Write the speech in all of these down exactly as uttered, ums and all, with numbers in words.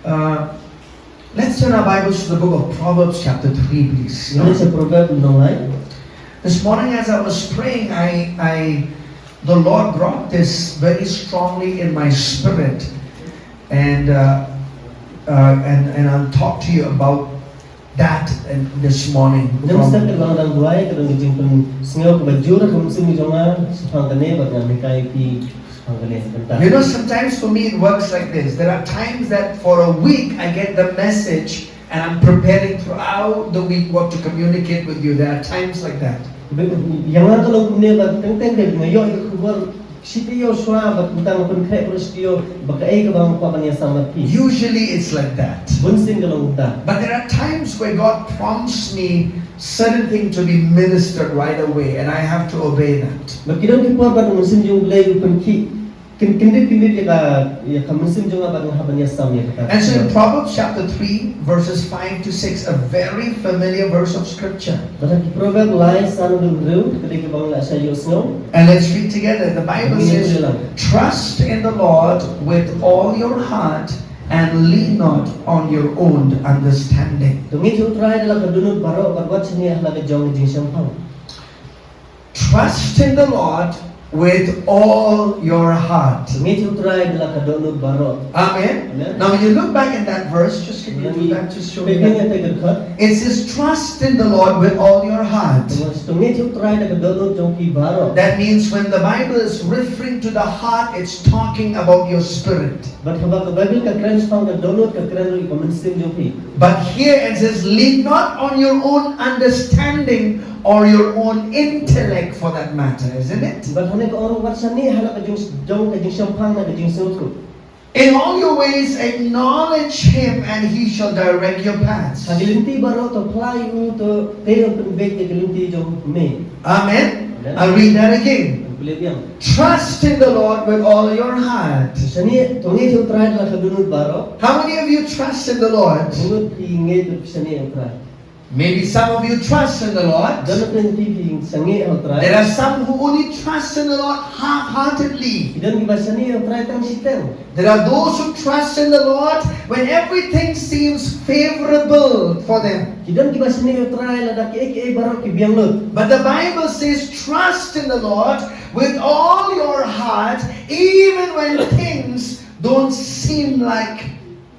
Uh, let's turn our Bibles to the book of Proverbs, chapter three, please. Ngin ïa Proverb lynnong lai. This morning, as I was praying, I, I, the Lord brought this very strongly in my spirit, and uh, uh, and and I'll talk to you about that and this morning. Ngan sa kynmaw dang duwai ka dang jingpynsngew kaba jur ha ka mynsiem jong nga shaphang kane bad ngan hikai ïa phi shaphang kane. You know, sometimes for me it works like this. There are times that for a week I get the message and I'm preparing throughout the week what to communicate with you. There are times like that. Ïa nga ka long kumne ba teng teng de nga ïoh ïa ka khubor shi taïew shuwa bad mynta nga pynkhreh baroh shi taïew ba kaei kaba nga kwah ban ïasam bad phi. Usually it's like that. Bunsien ka long kumta. But there are times where God prompts me certain thing to be ministered right away, and I have to obey that. Bad ki don ki por ba ka mynsiem jong U Blei u pynkhih kyndit kyndit ïa ka, ïa ka mynsiem jong nga bad nga hap ban ïasam ïa kata. And so in Proverbs chapter three, verses five to six, a very familiar verse of scripture. Bad ha ki Proverb lai, san haduh hynriew, ka dei kaba nga la shah ïohsngew. And let's read together. The Bible says, "Trust in the Lord with all your heart and lean not on your own understanding." To ngeit ha U Trai da la ka dohnud baroh bad wat shaniah ha la ka jong ka jingshemphang. Trust in the Lord with all your heart. Ngeit ha U Trai da la ka dohnud baroh. Amen. Amen. Now, when you look back at that verse, just can you do that? Just show me that. It says, "Trust in the Lord with all your heart." To ngeit ha U Trai da ka dohnud jong phi baroh. That means when the Bible is referring to the heart, it's talking about your spirit. Bad haba ka Baibl ka kren shaphang ka dohnud, ka kren ruh ïa ka mynsiem jong phi. But here it says, "Lean not on your own understanding or your own intellect for that matter," isn't it? Bad hangne ka ong ruh, wat shaniah ha la ka jong, jong ka jingshemphang ne ka jingsngewthuh. "In all your ways acknowledge him and he shall direct your paths." Ha ki lynti baroh to phla ïa u, to te un pynbeit ïa ki lynti jong me. Amen. Amen. I'll read that again. Ngan pule biang. "Trust in the Lord with all your heart." Shaniah, to ngeit ha U Trai da la ka dohnud baroh. How many of you trust in the Lord? Ngeit phi, ngeit phi shaniah ha U Trai. Maybe some of you trust in the Lord. Don na phi phi shaniah ha U Trai. There are some who only trust in the Lord half-heartedly. Ki don kiba shaniah ha U Trai tang shiteng. There are those who trust in the Lord when everything seems favorable for them. Ki don kiba shaniah ha U Trai lada kiei kiei baroh ki biang lut. But the Bible says, "Trust in the Lord with all your heart, even when things don't seem like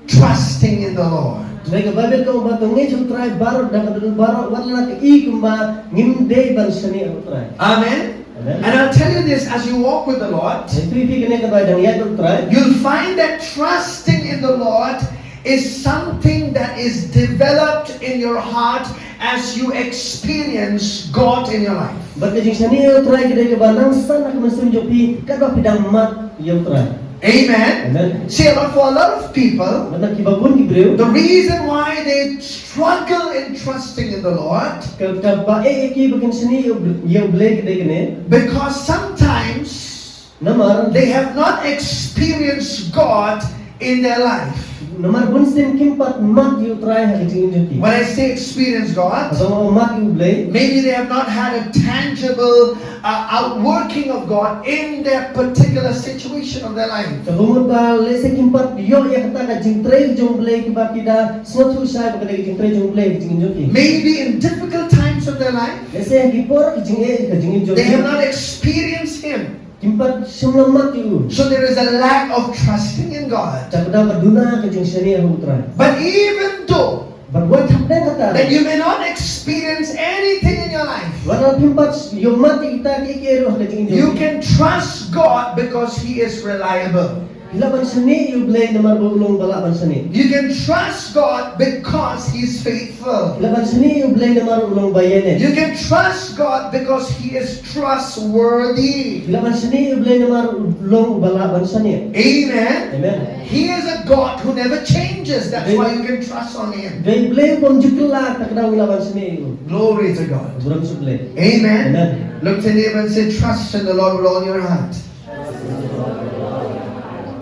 trusting in the Lord." Hynrei ka Baibl ka ong ba to ngeit ha U Trai baroh da ka dohnud baroh, wat la ka i kumba ngim dei ban shaniah ha U Trai. Amen. Amen. And I'll tell you this, as you walk with the Lord, hynrei phi kane ka bai dang ïaid bad U Trai, you'll find that trusting in the Lord is something that is developed in your heart as you experience God in your life. Bad ka jingshaniah ha U Trai ka dei kaba nang san ha ka mynsiem jong phi katba phi dang mad ïa U Trai. Amen. Amen. See, but for a lot of people, bad na kiba bun ki briew, the reason why they struggle in trusting in the Lord, ka, kaba eh eh ki ba kin shaniah ïa U Blei ka dei kane. Because sometimes namar they have not experienced God in their life. Namar bunsien kim pat mad ïa U Trai ha ka jingim jong ki. When I say experience God, haba nga ong mad ïa U Blei, maybe they have not had a tangible uh, outworking of God in their particular situation of their life. Kaba mut ba lehse kim pat ïoh ïa kata ka jingtrei jong U Blei kaba ki da sngewthuh shai ba ka dei ka jingtrei jong U Blei ha ka jingim jong ki. Maybe in difficult times of their life, lehse ha ki por ki jingeh ka jingim jong ki, they have not experienced Him. Kim pat shym la mad ïa u. So there is a lack of trusting in God. Te ka dei ba duna ka jingshaniah ha U Trai. But even though, bad wat hapdeng kata, that you may not experience anything in your life, wat la phim pat ïoh mad ïa kita kiei kiei ruh ha ka jingim jong phi, you can trust God because He is reliable. Phi lah ban shaniah ïa U Blei namar ba u long ba lah ban shaniah. You can trust God because He is faithful. Phi lah ban shaniah ïa U Blei namar u long ba ïaineh. You can trust God because He is trustworthy. Phi lah ban shaniah ïa U Blei namar u long ba lah ban shaniah. Amen. Amen. He is a God who never changes. That's why you can trust on Him. Dei U Blei u bym ju kylla, te ka daw ngi lah ban shaniah ïa u. Glory to God. Burom sha U Blei. Amen. Amen. Look to your neighbor and say, "Trust in the Lord with all your heart."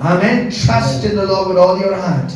Amen. Trust in the Lord with all your heart.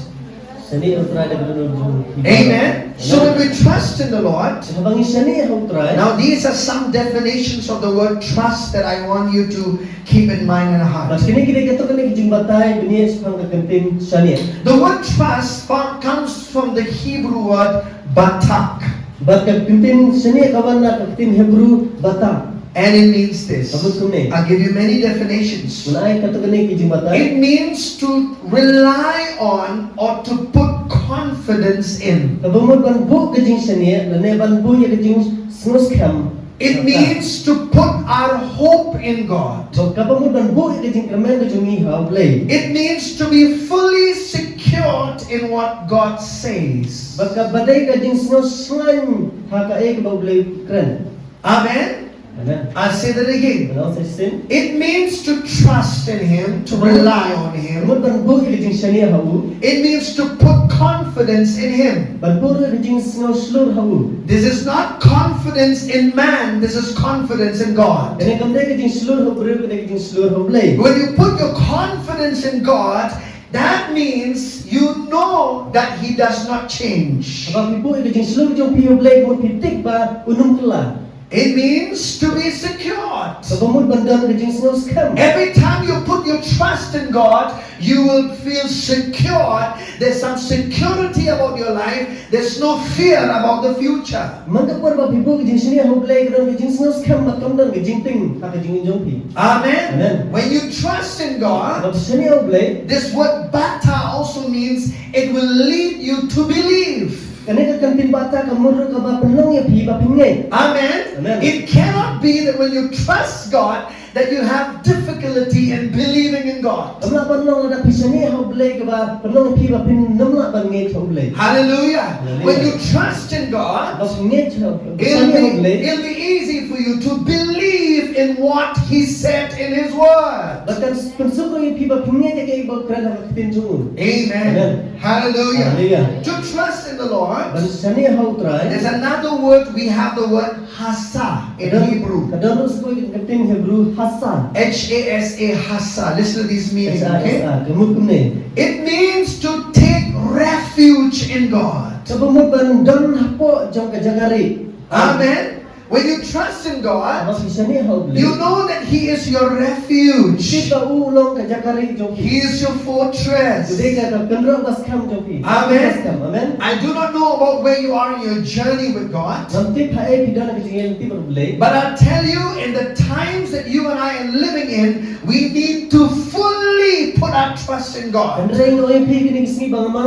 Shaniah ha U Trai da ka dohnud jong phi. Amen. So when we trust in the Lord, haba ngi shaniah ha U Trai. Now these are some definitions of the word trust that I want you to keep in mind and heart. Bad kine ki dei kato kine ki jingbatai ba ngi ïoh shaphang ka kyntien shaniah. The word trust fo-, comes from the Hebrew word batak. Bad ka kyntien shaniah ka wan na ka kyntien Hebrew batak. And it means this. Ka mut kumne. I'll give you many definitions. Ngan ai kato kine ki jingbatai. It means to rely on or to put confidence in. Kaba mut ban buh ka jingshaniah lane ban buh ïa ka jingsngewskhem. It means to put our hope in God. Bad kaba mut ban buh ïa ka jingkyrmen ka jong ngi ha U Blei. It means to be fully secured in what God says. Bad kaba dei ka jingsngewshlur ha kaei kaba U Blei u kren. Amen. Amen. I'll say that again. Ngan ong sa shisien. It means to trust in Him, to rely on Him. Ka mut ban buh ïa ka jingshaniah ha u. It means to put confidence in Him. Ban buh ïa ka jingsngewshlur ha u. This is not confidence in man, this is confidence in God. Kane kam dei ka jingshlur ha u briew, ka dei ka jingshlur ha U Blei. When you put your confidence in God, that means you know that He does not change. Haba phi buh ïa ka jingshlur jong phi ha U Blei, ka mut phi tip ba un ym kylla. It means to be secured. Kaba mut ban don ka jingsngewskhem. Every time you put your trust in God, you will feel secured. There's some security about your life. There's no fear about the future. Man ka por ba phi buh ka jingshaniah ha U Blei, ka don ka jingsngewskhem bad kam don ka jingtieng ha ka jingim jong phi. Amen. Amen. When you trust in God, haba phi shaniah ha U Blei, this word bata also means it will lead you to believe. Kane ka kyntien bata ka mut ruh kaba pynlong ïa phi ba phin ngeit. Amen. Amen. It cannot be that when you trust God that you have difficulty in believing in God. Kam lah ban long lada phi shaniah ha U Blei kaba pynlong ïa phi ba phin ym lah ban ngeit ha U Blei. Hallelujah. Hallelujah. When you trust in God, haba phi ngeit ha, it'll shaniah ha U Blei, be, it'll be easy for you to believe in what He said in His Word. Bad kan pynsuk ruh ïa phi ba phin ngeit ïa kaei ba u kren ha ka ktien jong u. Amen. Amen. Hallelujah. Hallelujah. To trust in the Lord, ban shaniah ha U Trai, there's another word, we have the word hasa in Hebrew. Ka don ruh sa kawei ka ktien Hebrew hasa. H A S A, hasa. Listen to this meaning, okay? H A S A, ka mut kumne. It means to take refuge in God. Kaba mut ban don hapoh jong ka jaka rieh. Amen. When you trust in God, haba phi shaniah ha U Blei, you know that He is your refuge. Tip ba u long ka jaka rieh jong phi. He is your fortress. U dei ka, ka kynroh ba skhem jong phi. Amen. Ba skhem. Amen. I do not know about where you are in your journey with God. Ngam tip haei phi don ha ka jingïaid lynti bad U Blei. But I'll tell you, in the times that you and I are living in, we need to fully put our trust in God. Hynrei ngan ong ïa phi kine ki sngi ba nga, ma,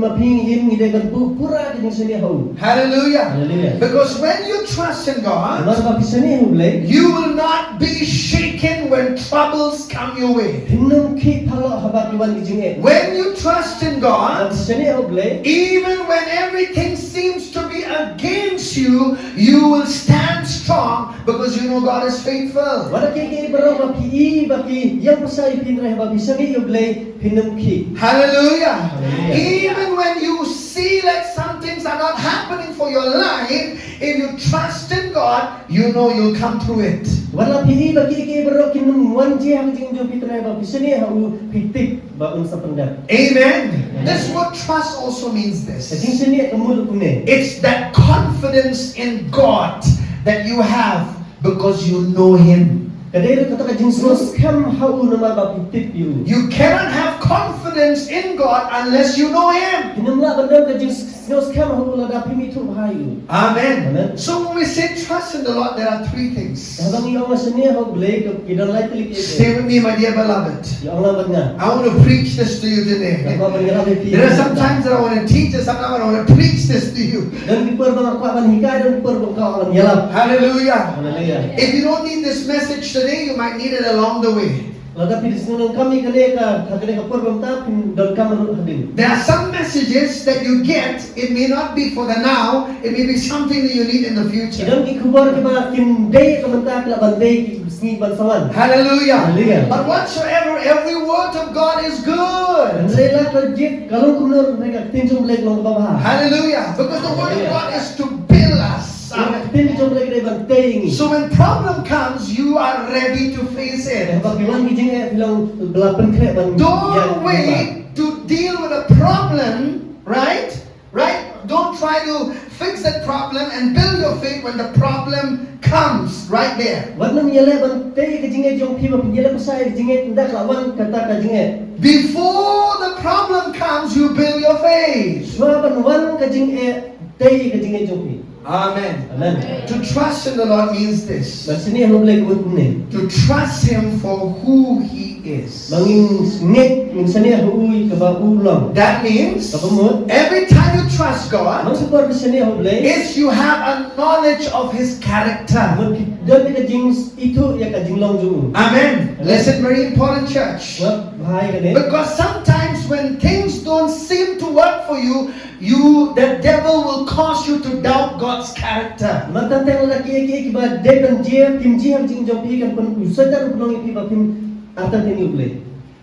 ma phi ngi im, ngi dei ban buh pura ka jingshaniah ha u. Hallelujah. Hallelujah. Because when you trust in God, namar ba phi shaniah ha U Blei, you will not be shaken when troubles come your way. Phin ym khih phalloh haba ki wan ki jingeh. When you trust in God, haba phi shaniah ha U Blei, even when everything seems to be against you, you will stand strong because you know God is faithful. Wat la kiei kiei baroh ba phi i ba ki ïeng pyrshah ïa phi, hynrei haba phi shaniah ha U Blei phin ym khih. Hallelujah. Hallelujah. Even when you see that some things are not happening for your life, if you trust in God, you know you'll come through it. Wat la phi i ba kiei kiei baroh kim wan jia ha ka jingim jong phi, hynrei haba phi shaniah ha u phi tip ba un sa pyndep. Amen. Amen. This word trust also means this. Ka jingshaniah ka mut kumne. It's that confidence in God that you have because you know Him. Ka dei ruh kata ka jingsngewskhem ha u namar ba phi tip ïa u. You cannot have confidence in God unless you know Him. Phin ym lah ban don ka jingsngewskhem ha u lada phim ithuh bha ïa u. Amen. Amen. So when we say trust in the Lord, there are three things. Haba ngi ong shaniah ha U Blei, ki don lai tylli ki. Stay with me, my dear beloved. Ïa ong lang bad nga. I want to preach this to you today. Nga kwah ban ïalap ïa phi. There are some times that I want to teach, and sometimes I want to preach this to you. Don ki por ba nga kwah ban hikai, don ki por ba nga kwah ban ïalap. Hallelujah. Hallelujah. If you don't need this message today, you might need it along the way. Lada phi sngewdonkam ïa kane ka, ha kane ka por ba mynta, phin donkam ruh hadien. There are some messages that you get, it may not be for the now, it may be something that you need in the future. Ki don ki khubor kiba kim dei ka mynta, ki lah ban dei ki sngi ban sa wan. Hallelujah. Hallelujah. But whatsoever, every word of God is good. Hynrei la ka jied ka long kumno ruh, hynrei ka ktien jong U Blei ka long kaba bha. Hallelujah. Because the word of God is to build us up. Ka ktien jong U Blei ka dei ban tei ngi. So when problem comes, you are ready to face it. Haba ki wan ki jingeh, phi long ba la pynkhreh ban ïaid. Don't wait to deal with a problem Right? Right? Don't try to fix that problem and build your faith when the problem comes right there. Wat nym ïaleh ban tei ka jingngeit jong phi ba phin ïaleh pyrshah ïa ka jingngeit ynda ka la wan kata ka jingngeit. Before the problem comes, you build your faith. Shuwa ban wan ka jingngeit, tei ka jingngeit jong phi. Amen. Amen. To trust in the Lord means this. Ban shaniah ha U Blei ka mut kumne. To trust Him for who He is. Ba ngin ngeit, ngin shaniah ha u ïa kaba u long. That means Kaba mut. every time you trust God, Haba phi shaniah ha U Blei. is you have a knowledge of His character. Mut phi don ka jingithuh ïa ka jinglong jong u. Amen. Amen. Listen, very important, church. Wat bha ïa kane. Because sometimes when things don't seem to work for you, you, the devil will cause you to doubt God's character. Namar teng teng lada ki, ki, kiba dei ban jia, kim jia ha ka jingim jong phi, kan pyn, u Soitan u pynlong ïa phi ba phim artatien ïa U Blei.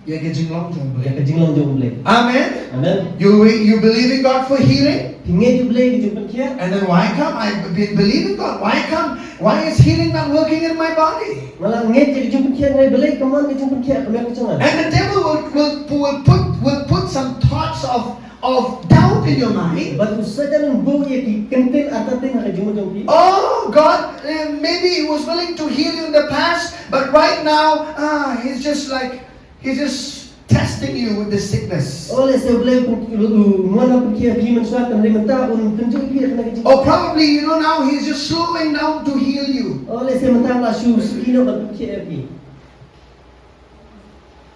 Ïa ka jinglong jong U Blei. Ïa ka jinglong jong U Blei. Amen. Amen. You, you believe in God for healing? Phi ngeit ïa U Blei ka jingpynkhiah. And then why come? I've been believing God. Why come? Why is healing not working in my body? Nga la ngeit ïa ka jingpynkhiah, hynrei balei kam wan ka jingpynkhiah ha ka jingim jong nga. And the devil will, will, will put, will put some thoughts of, of doubt in your mind. Bad u Soitan un buh ïa ki kyntien artatien ha ka jingmut jong phi. Oh, God, eh, maybe He was willing to heal you in the past, but right now, ah, He's just like, He's just testing you with the sickness. Oh, lehse U Blei u, u, u, u wan ban pynkhiah ïa phi mynshuwa, hynrei mynta un kynjah ïa phi ha kane ka jingim. Or probably, you know, now He's just slowing down to heal you. Oh, lehse mynta U la shu suki noh ban pynkhiah ïa phi.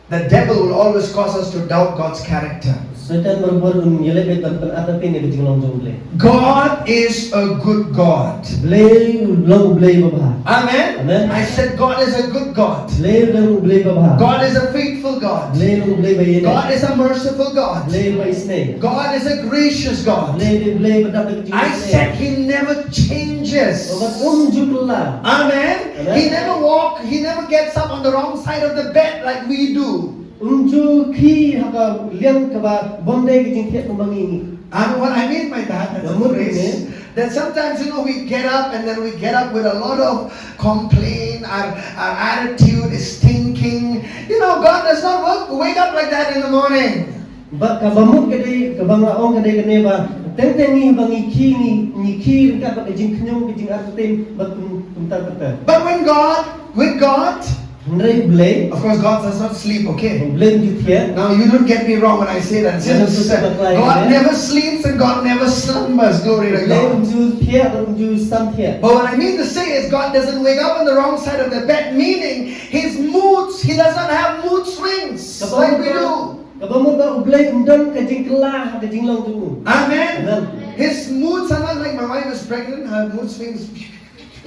The devil will always cause us to doubt God's character. Soitan barabor un ïaleh beit ban pynartatien ïa ka jinglong jong U Blei. God is a good God. Blei u long U Blei uba bha. Amen. Amen. I said God is a good God. Blei u long U Blei uba bha. God is a faithful God. Blei u long U Blei ba ïeit. God is a merciful God. Blei uba isynei. God is a gracious God. Blei u long U Blei uba dap da ka jingïeit. I said He never changes. Bad um ju kylla. Amen. Amen. He never walk, He never gets up on the wrong side of the bed like we do. Um ju khie ha ka liang kaba bym dei ka jingthiah kumba ngi. And what I mean by that, that's a phrase, that sometimes, you know, we get up and then we get up with a lot of complaint, our, our attitude is stinking. You know, God does not work, wake up like that in the morning. Ba, kaba mut ka dei, kaba nga ong ka dei kane ba teng teng ngi, ba ngi khie, ngi, ngi khie ryngkat bad ka jingkhñium, ka jingartatien, bad kum, kumta kumta. But when God, with God, Hynrei U Blei. Of course, God does not sleep, okay? U Blei um ju thiah. Now, you don't get me wrong when I say that. Just, uh, God never sleeps and God never slumbers. Glory to God. U Blei um ju thiah, um ju sam thiah. But what I mean to say is, God doesn't wake up on the wrong side of the bed, meaning His moods, He does not have mood swings like we do. Kaba mut ba U Blei um don ka jingkylla ha ka jinglong jong u. Amen. Amen. His moods are not like my wife is pregnant, her mood swings.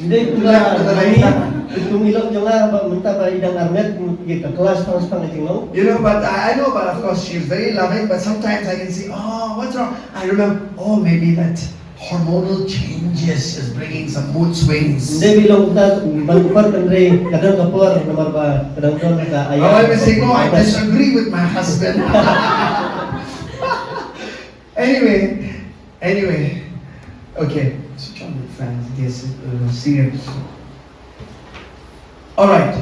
Ym dei kumba ngi, kum i lok jong nga ba mynta ba i dang armet, ka kylla shaphang shaphang ka jinglong. You know, but I, I know, but of course she's very loving, but sometimes I can see, oh, what's wrong? I remember, oh, maybe that hormonal changes is bringing some mood swings. Ym dei ba i long kumta ban kor, hynrei ka don ka por namar ba ka dang don ka aiñ. Oh, I will say, no, I disagree with my husband. Anyway, anyway, okay. So John McFadden, yes, uh, senior. All right.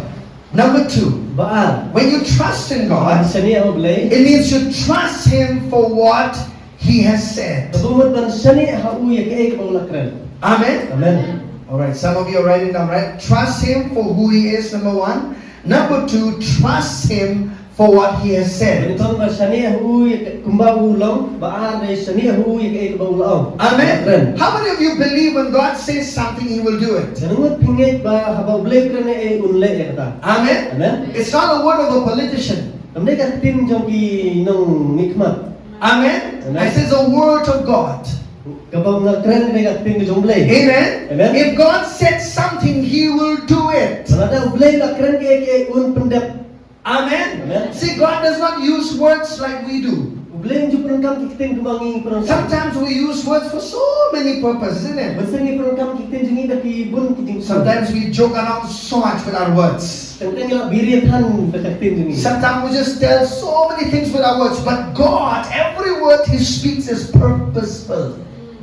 Number two. Ba ar. When you trust in God, Ban shaniah ha U Blei. It means you trust Him for what He has said. Kaba mut ban shaniah ha u ïa kaei kaba u la kren. Amen. Amen. All right. Some of you are writing down, right? Trust Him for who He is, number one. Number two, trust Him for what He has said. Ba nyngkong ba shaniah ha u ïa ka, kumba u long, ba ar dei shaniah ha u ïa kaei kaba u la ong. Amen. Kren. How many of you believe when God says something, He will do it? Katno ngut phi ngeit ba haba U Blei u kren ei ei un leh ïa kata? Amen. Amen. It's not a word of a politician. Kam dei ka ktien jong ki nongmihkhmat. Amen. Amen. It is a word of God. Kaba nga kren ka dei ka ktien ka jong U Blei. Amen. Amen. If God said something, He will do it. Lada U Blei u la kren kaei kaei un pyndep. Amen. Amen. See, God does not use words like we do. U Blei um ju pyndonkam ki ktien kumba ngi pyndonkam. Sometimes we use words for so many purposes, isn't it? Bun sien ngi pyndonkam ki ktien jong ngi da ki bun ki jing. Sometimes we joke around so much with our words. Teng teng ngi la biri than da ka ktien jong ngi. Sometimes we just tell so many things with our words, but God, every word He speaks is purposeful.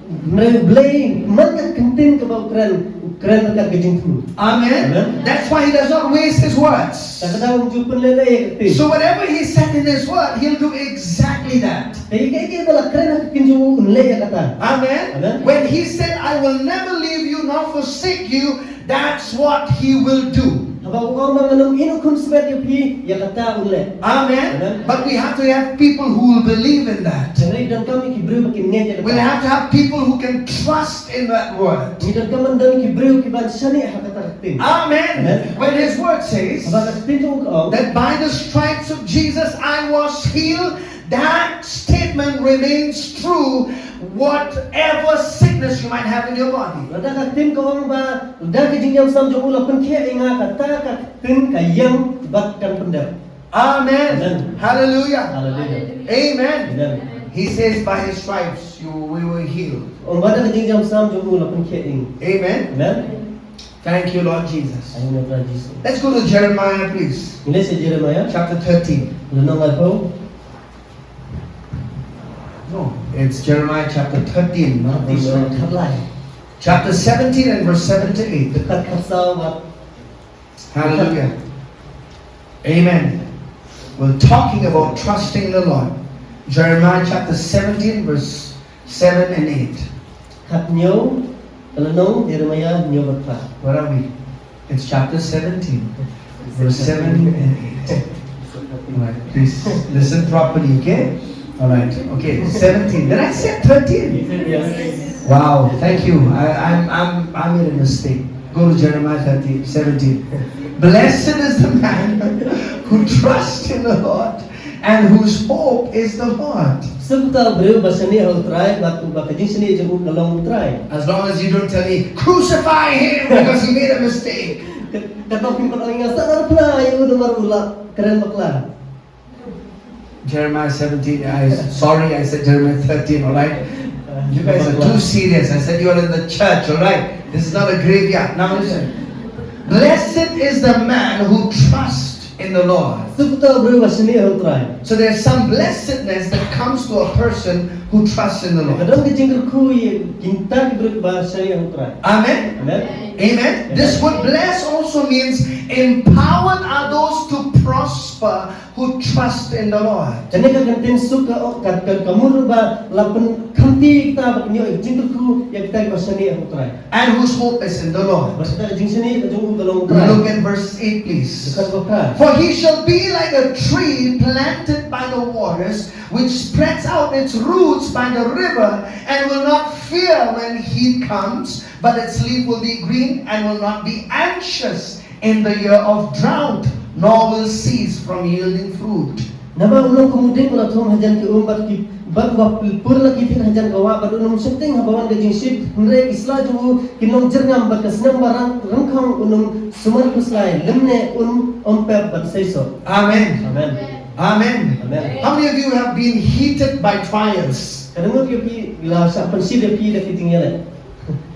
Hynrei U Blei, man ka ktien kaba u kren, u kren ryngkat ka jingthmu. Amen. Amen. That's why He does not waste His words. Te kata um ju pynlehnoh ïa ka ktien. So whatever He said in His word, He'll do exactly that. Te kaei kaei ba la kren ha ka jong u un leh ïa kata. Amen. Amen. When he said, "I will never leave you nor forsake you," that's what he will do. Haba u ong ba ngan ym ïehnoh khunswet ïa phi, ïa kata un leh. Amen. Amen. But we have to have people who will believe in that. Hynrei donkam ïa ki briew ba kin ngeit ïa kata. We have to have people who can trust in that word. Ngi donkam ban don ki briew ki ban shaniah ha kata ka ktien. Amen. Amen. When his word says Haba ka ktien jong u ka ong that by the stripes of Jesus I was healed, that statement remains true, whatever sickness you might have in your body. Lada ka ktien ka ong ba da ka jingïam sam jong u la pynkhiah ïa nga, kata ka ktien ka ïeng bad kan pyndep. Amen. Amen. Hallelujah. Hallelujah. Amen. Amen. He says, "By his stripes you we were healed." Ong ba da ka jingïam sam jong u la pynkhiah ïa nga. Amen. Amen. Thank you, Lord Jesus. Ai na Trai Jisu. Let's go to Jeremiah, please. Ngin leit sha Jeremiah. Chapter thirteen. Lynnong laiphew. No, it's Jeremiah chapter thirteen, not this one. Lynnong khatlai. Chapter seventeen and verse seven to eight. Dkhot khatsaw bad Hallelujah. Amen. We're talking about trusting the Lord. Jeremiah chapter seventeen, verse seven and eight. Khathynñiew, lynnong Jeremiah hynñiew bad phra. Where are we? It's chapter seventeen, verse seven and eight. All right, please listen properly, okay? All right, okay, seventeen. Did I say thirteen? Yes. Wow, thank you. I, I'm, I'm, I made a mistake. Go to Jeremiah thirteen, seventeen. "Blessed is the man who trusts in the Lord and whose hope is the Lord." Suk uta u briew ba shaniah ha u Trai, bad uba ka jingshaniah jong u ka long u Trai. As long as you don't tell me, "Crucify him because he made a mistake." Ka, ka tau phim pat ong ïa nga, sa narphna ïa u namar u la kren bakla. Jeremiah seventeen, I, sorry, I said Jeremiah thirteen, all right? You guys are too serious. I said you are in the church, all right? This is not a graveyard. Now listen. "Blessed is the man who trusts in the Lord." Suk uta u briew ba shaniah ha u Trai. So there's some blessedness that comes to a person who trusts in the Lord. Ka don ka jingkyrkhu ïa kita ki briew ba shaniah ha u Trai. Amen? Amen. Amen. Amen. This word blessed also means empowered are those to prosper who trust in the Lord. Kane ka ktien suk ka, ka, ka, ka mut ruh ba la pynkhynti kita ba kin ïoh jingkyrkhu ïa kita kiba shaniah ha u Trai. And whose hope is in the Lord. Bad kata ka jingshaniah ka jong u ka long u Trai. Look at verse eight, please. Dkhot ba phra. "For he shall be like a tree planted by the waters, which spreads out its roots by the river, and will not fear when heat comes, but its leaf will be green, and will not be anxious in the year of drought, nor will cease from yielding fruit." Naba un long kum u dieng uba la thung hajan ki um bad ki, bad uba pur la ki thied hajan ka wah, bad un ym sheptieng haba wan ka jingshit, hynrei ki sla jong u kin long jyrngam, bad ka snem ba rang, ryngkhong un ym sumar khuslai, lymne un ym pep bad seisoh. Amen. Amen. Amen. Amen. How many of you have been heated by trials? Katno ngut ïa phi la shah pynshit ïa phi da ki jingïaleh?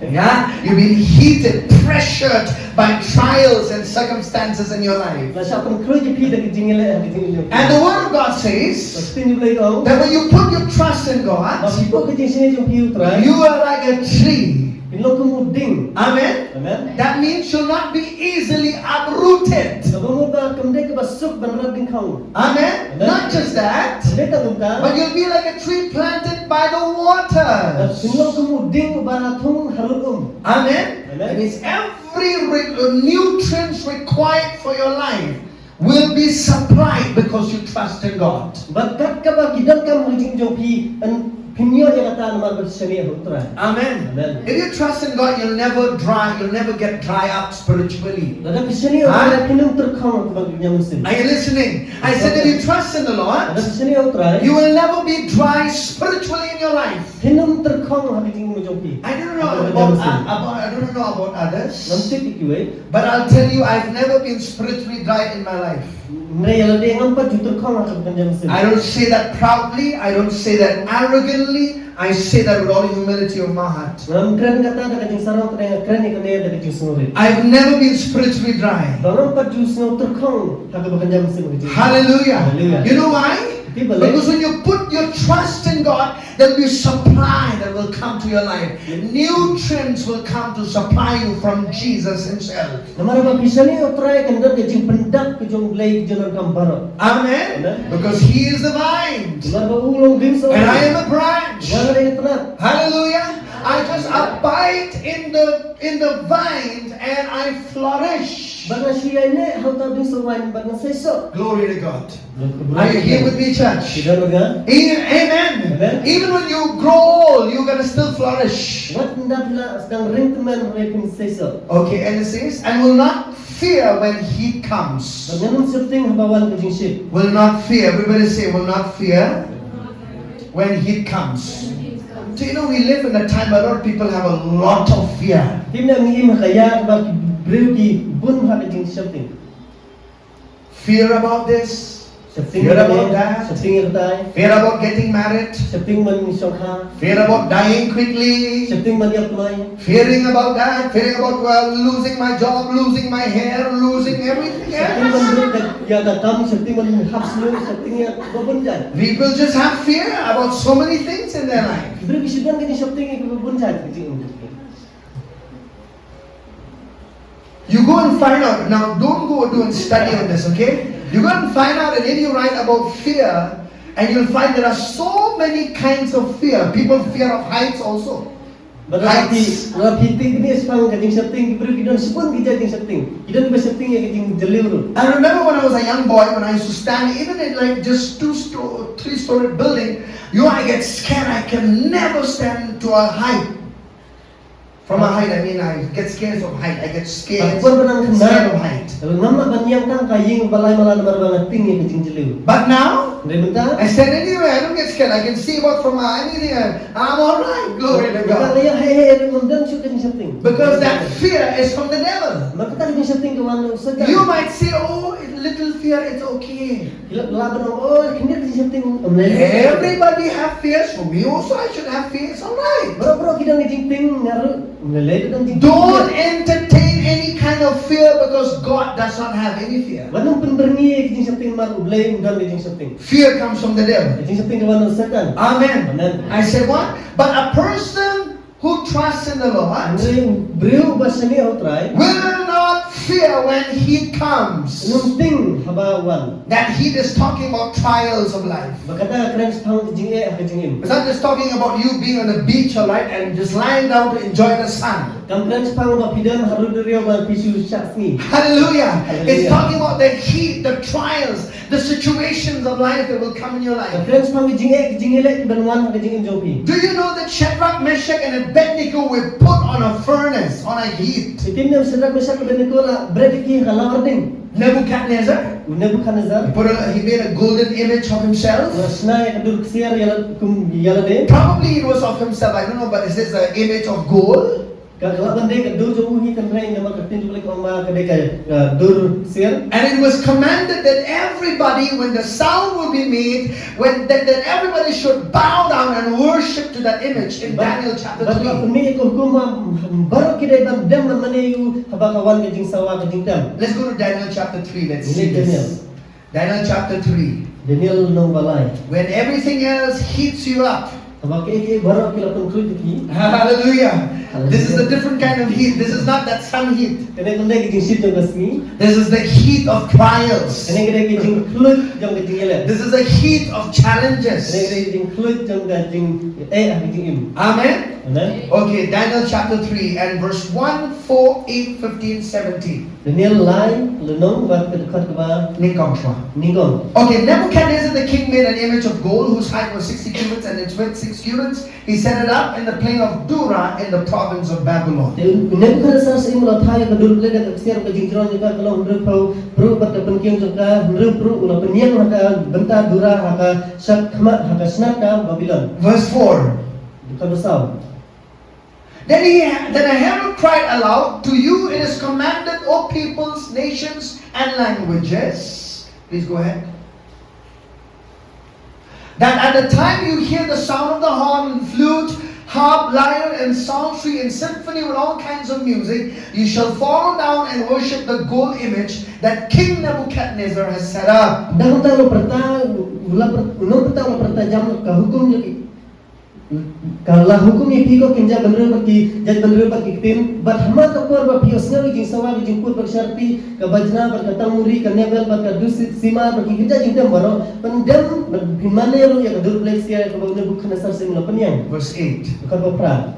Yeah, you've been heated, pressured by trials and circumstances in your life. La shah pynkhreh ïa phi da ki jingïaleh, ki jingïaleh. And the word of God says Ka ktien U Blei ka ong that when you put your trust in God, ba phi buh ka jingshaniah jong phi ha u Trai, you are like a tree. Phin long kum u dieng. Amen. Amen. That means you'll not be easily uprooted. Kaba mut ba kam dei kaba suk ban rat diengkhong. Amen. Amen. Not just that, Kam dei tang kumta, but you'll be like a tree planted by the water. Bad phin long kum u dieng uba la thung harud um. Amen. Amen. That means every re- nutrients required for your life will be supplied because you trust in God. Bad kat kaba ki donkam ha ka jingim jong phi, yn phin ïoh ïa kata namar ba phi shaniah ha u Trai. Amen. Amen. If you trust in God, you'll never dry, you'll never get dry up spiritually. Lada phi shaniah ha u Trai, phin ym tyrkhong ha ka bynta ka jingim mynsiem. Are you listening? I said, if you trust in the Lord, Lada phi shaniah ha u Trai, you will never be dry spiritually in your life. Phin ym tyrkhong ha ka jingim jong phi. I don't know about, about, I don't know about others, Ngam tip ïa kiwei. But I'll tell you, I've never been spiritually dry in my life. Hynrei ïa lade ngam pat ju tyrkhong ha ka bynta ka jingim mynsiem. I don't say that proudly, I don't say that arrogantly, I say that with all humility of my heart. Ngam kren kata da ka jingsarong, hynrei nga kren ïa kane da ka jingsngewrit. I've never been spiritually dry. Ba ngam pat ju sngew tyrkhong ha ka bynta ka jingim mynsiem. Hallelujah. Hallelujah. You know why? Tip balei? Because when you put your trust in God, there'll be supply that will come to your life. Nutrients will come to supply you from Jesus himself. Namar ba phi shaniah ha u Trai, kan don ka jingpyndap ka jong U Blei ki jingdonkam baroh. Amen. Amen. Because he is the vine. Namar ba u long dieng soh. And I am a branch. Nga long Hallelujah. I just abide in the in the vine and I flourish. Bad nga shu ïaineh ha uta u dieng soh waiñ bad nga sei soh. Glory to God. Are you here with me, church? Ki don bad nga? E- Amen. Amen. Even when you grow old, you're gonna still flourish. Wat ynda phi la sdang ring tymmen ruh phin sei soh. Okay, and it says, and will not fear when heat comes. Bad ngan ym sheptieng haba wan ka jingshit. Will not fear. Everybody say, will not fear when heat comes. Do you know we live in a time where a lot of people have a lot of fear? Phim ïohi ne em ha ka ïa kaba ki briew ki bun ha ka jingsheptieng. Fear about this, Sheptieng fear ïa about kane, that, sheptieng ïa katai. Fear about getting married, Sheptieng ban shongkha. Fear about dying quickly, Sheptieng ban ïap kmai. Fearing about that, fearing about, well, losing my job, losing my hair, losing everything Sheptieng ban else. briew ka ïa ka kam, sheptieng ban hap sniew, sheptieng ïa ba bun jait. People just have fear about so many things in their life. Ki briew ki shu don ka jingsheptieng ïa ka ba bun jait ka jingim. You go and find out. Now, don't go do and study on this, okay? You go and find out, and if you write about fear, and you'll find there are so many kinds of fear. People fear of heights also. Bad lada phi, Heights. lada phi tieng kine shaphang ka jingsheptieng ki briew ki don shibun ki jait jingsheptieng. Ki don kiba sheptieng ïa ka jingjylliew ruh. I remember when I was a young boy, when I used to stand, even in like just two sto- three story building, you know, I get scared. I can never stand to a height. From a height, I mean, I get scared of height. I get Ka scared, por ba nang khynnah. Scared of height. Ngam lah ban ïeng tang ha ka ïing ba lai mala namar ba nga tieng ïa ka jingjylliew. But now, Hynrei mynta, I stand anywhere. I don't get scared. I can see about from uh, anything. uh, I'm all right. Glory to mynta God. nga ïeng hei hei ruh ngam don shuh ka jingsheptieng. Because that fear is from the devil. Namar kata ka jingsheptieng ka wan na u Soitan. You might say, oh, little fear, it's okay. Ki lah, lah ban ong, oh, khyndiat ka jingsheptieng, ym lei lei. Everybody have fears. For me also, I should have fears. All right. Baroh baroh ki don ka jingtieng, nga ruh ym lei lei don jingtieng. Don't entertain any kind of fear because God does not have any fear. Wat nym pynbyrngi ïa ka jingsheptieng namar U Blei um don ka jingsheptieng. Fear comes from the devil. Ka jingsheptieng ka wan na u Soitan. Amen. Amen. I said what? But a person who trusts in the Lord Hynrei u briew uba shaniah ha u Trai will not fear when heat comes. un ym tieng haba wan. That heat is talking about trials of life. Ba kata ka kren shaphang ka jingeh ha ka jingim. It's not just talking about you being on the beach, all right, and just lying down to enjoy the sun. Kam kren shaphang ba phi don harud duriaw ba phi shu shah sngi. Hallelujah. Hallelujah. It's talking about the heat, the trials, the situations of life that will come in your Ka life. kren shaphang ka jingeh, ka jingïaleh ki ban wan ha ka jingim jong phi. Do you know that Shadrach, Meshach, and Abednego were put on a furnace, on a heat? Phi tip ne em Shadrach, Meshach, Abednego la bret ïa ki ha ka lawar ding. Nebuchadnezzar. U Nebuchadnezzar. He, put a, he made a golden image of himself. La shna ïa ka dur ksiar ïa la kum ïa lade. Probably it was of himself, I don't know, but it says the image of gold. Ka, ka lah ban dei ka dur jong u hi, hynrei namar ka ktien jong U Blei ka ong ba ka dei ka, ka dur ksiar. And it was commanded that everybody, when the sound will be made, when that, that everybody should bow down and worship to that image in Daniel chapter Bad la three. pynmih ïa ka hukum ba baroh ki dei ban dem ban mane ïa u haba ka wan ka jingsawa ka jingtem. Let's go to Daniel chapter three. Let's Ngi see leit Daniel. This. Daniel chapter three. Daniel lynnong ba lai. When everything else heats you up, Haba kiei kiei baroh ki la pynkhluit ïa phi. hallelujah. Hallelujah. This is a different kind of heat. This is not that sun heat. Kane kam dei ka jingshit jong ka sngi. This is the heat of trials. Kane ka dei ka jingkhluit jong ka jingïaleh. This is the heat of Kane ka challenges. dei ka jingkhluit jong ka jingeh ha ka jingim. Amen. Amen. Okay, Daniel chapter three and verse one, four, eight, fifteen, seventeen. Daniel lai lynnong bad ka dkhot kaba Nyngkong shwa. nyngkong. Okay, Nebuchadnezzar the king made an image of gold whose height was sixty cubits and its width six cubits. He set it up in the plain of Dura in the province of Babylon. Te u Nebuchadnezzar u la thaw ïa ka dur Blei da ka ksiar, ka jingjrong jong ka ka long hynriew phew pruh bad ka pynkieng jong ka hynriew pruh, u la pynïeng ha ka bynta Dura ha ka shnat khmat, ha ka shnat ka Babilon. Verse four. Dkhot ba saw. Then he, then a herald cried aloud, "To you it is commanded, O peoples, nations, and languages." Please go ahead. "That at the time you hear the sound of the horn and flute, harp, lyre, and psaltery, and symphony with all kinds of music, you shall fall down and worship the gold image that King Nebuchadnezzar has set up." Dang ta lo perta, ula per, no perta ula perta jam ka hukum jong ki. Ka la hukum ïa phi ko kynja bynriew bad ki jaitbynriew bad ki ktien, bad ha ka por ba phi ïohsngew ïa ka jingsawa, ka jingput bad ka sharti, ka bajna bad ka tangmuri, ka nebel bad ka dusit sima bad ki kynja jingtem baroh, pyndem bad phin mane ruh ïa ka dur blei sia kaba u Nebukhadnessar syiem u la pynïeng. Verse eight. Dkhot ba phra.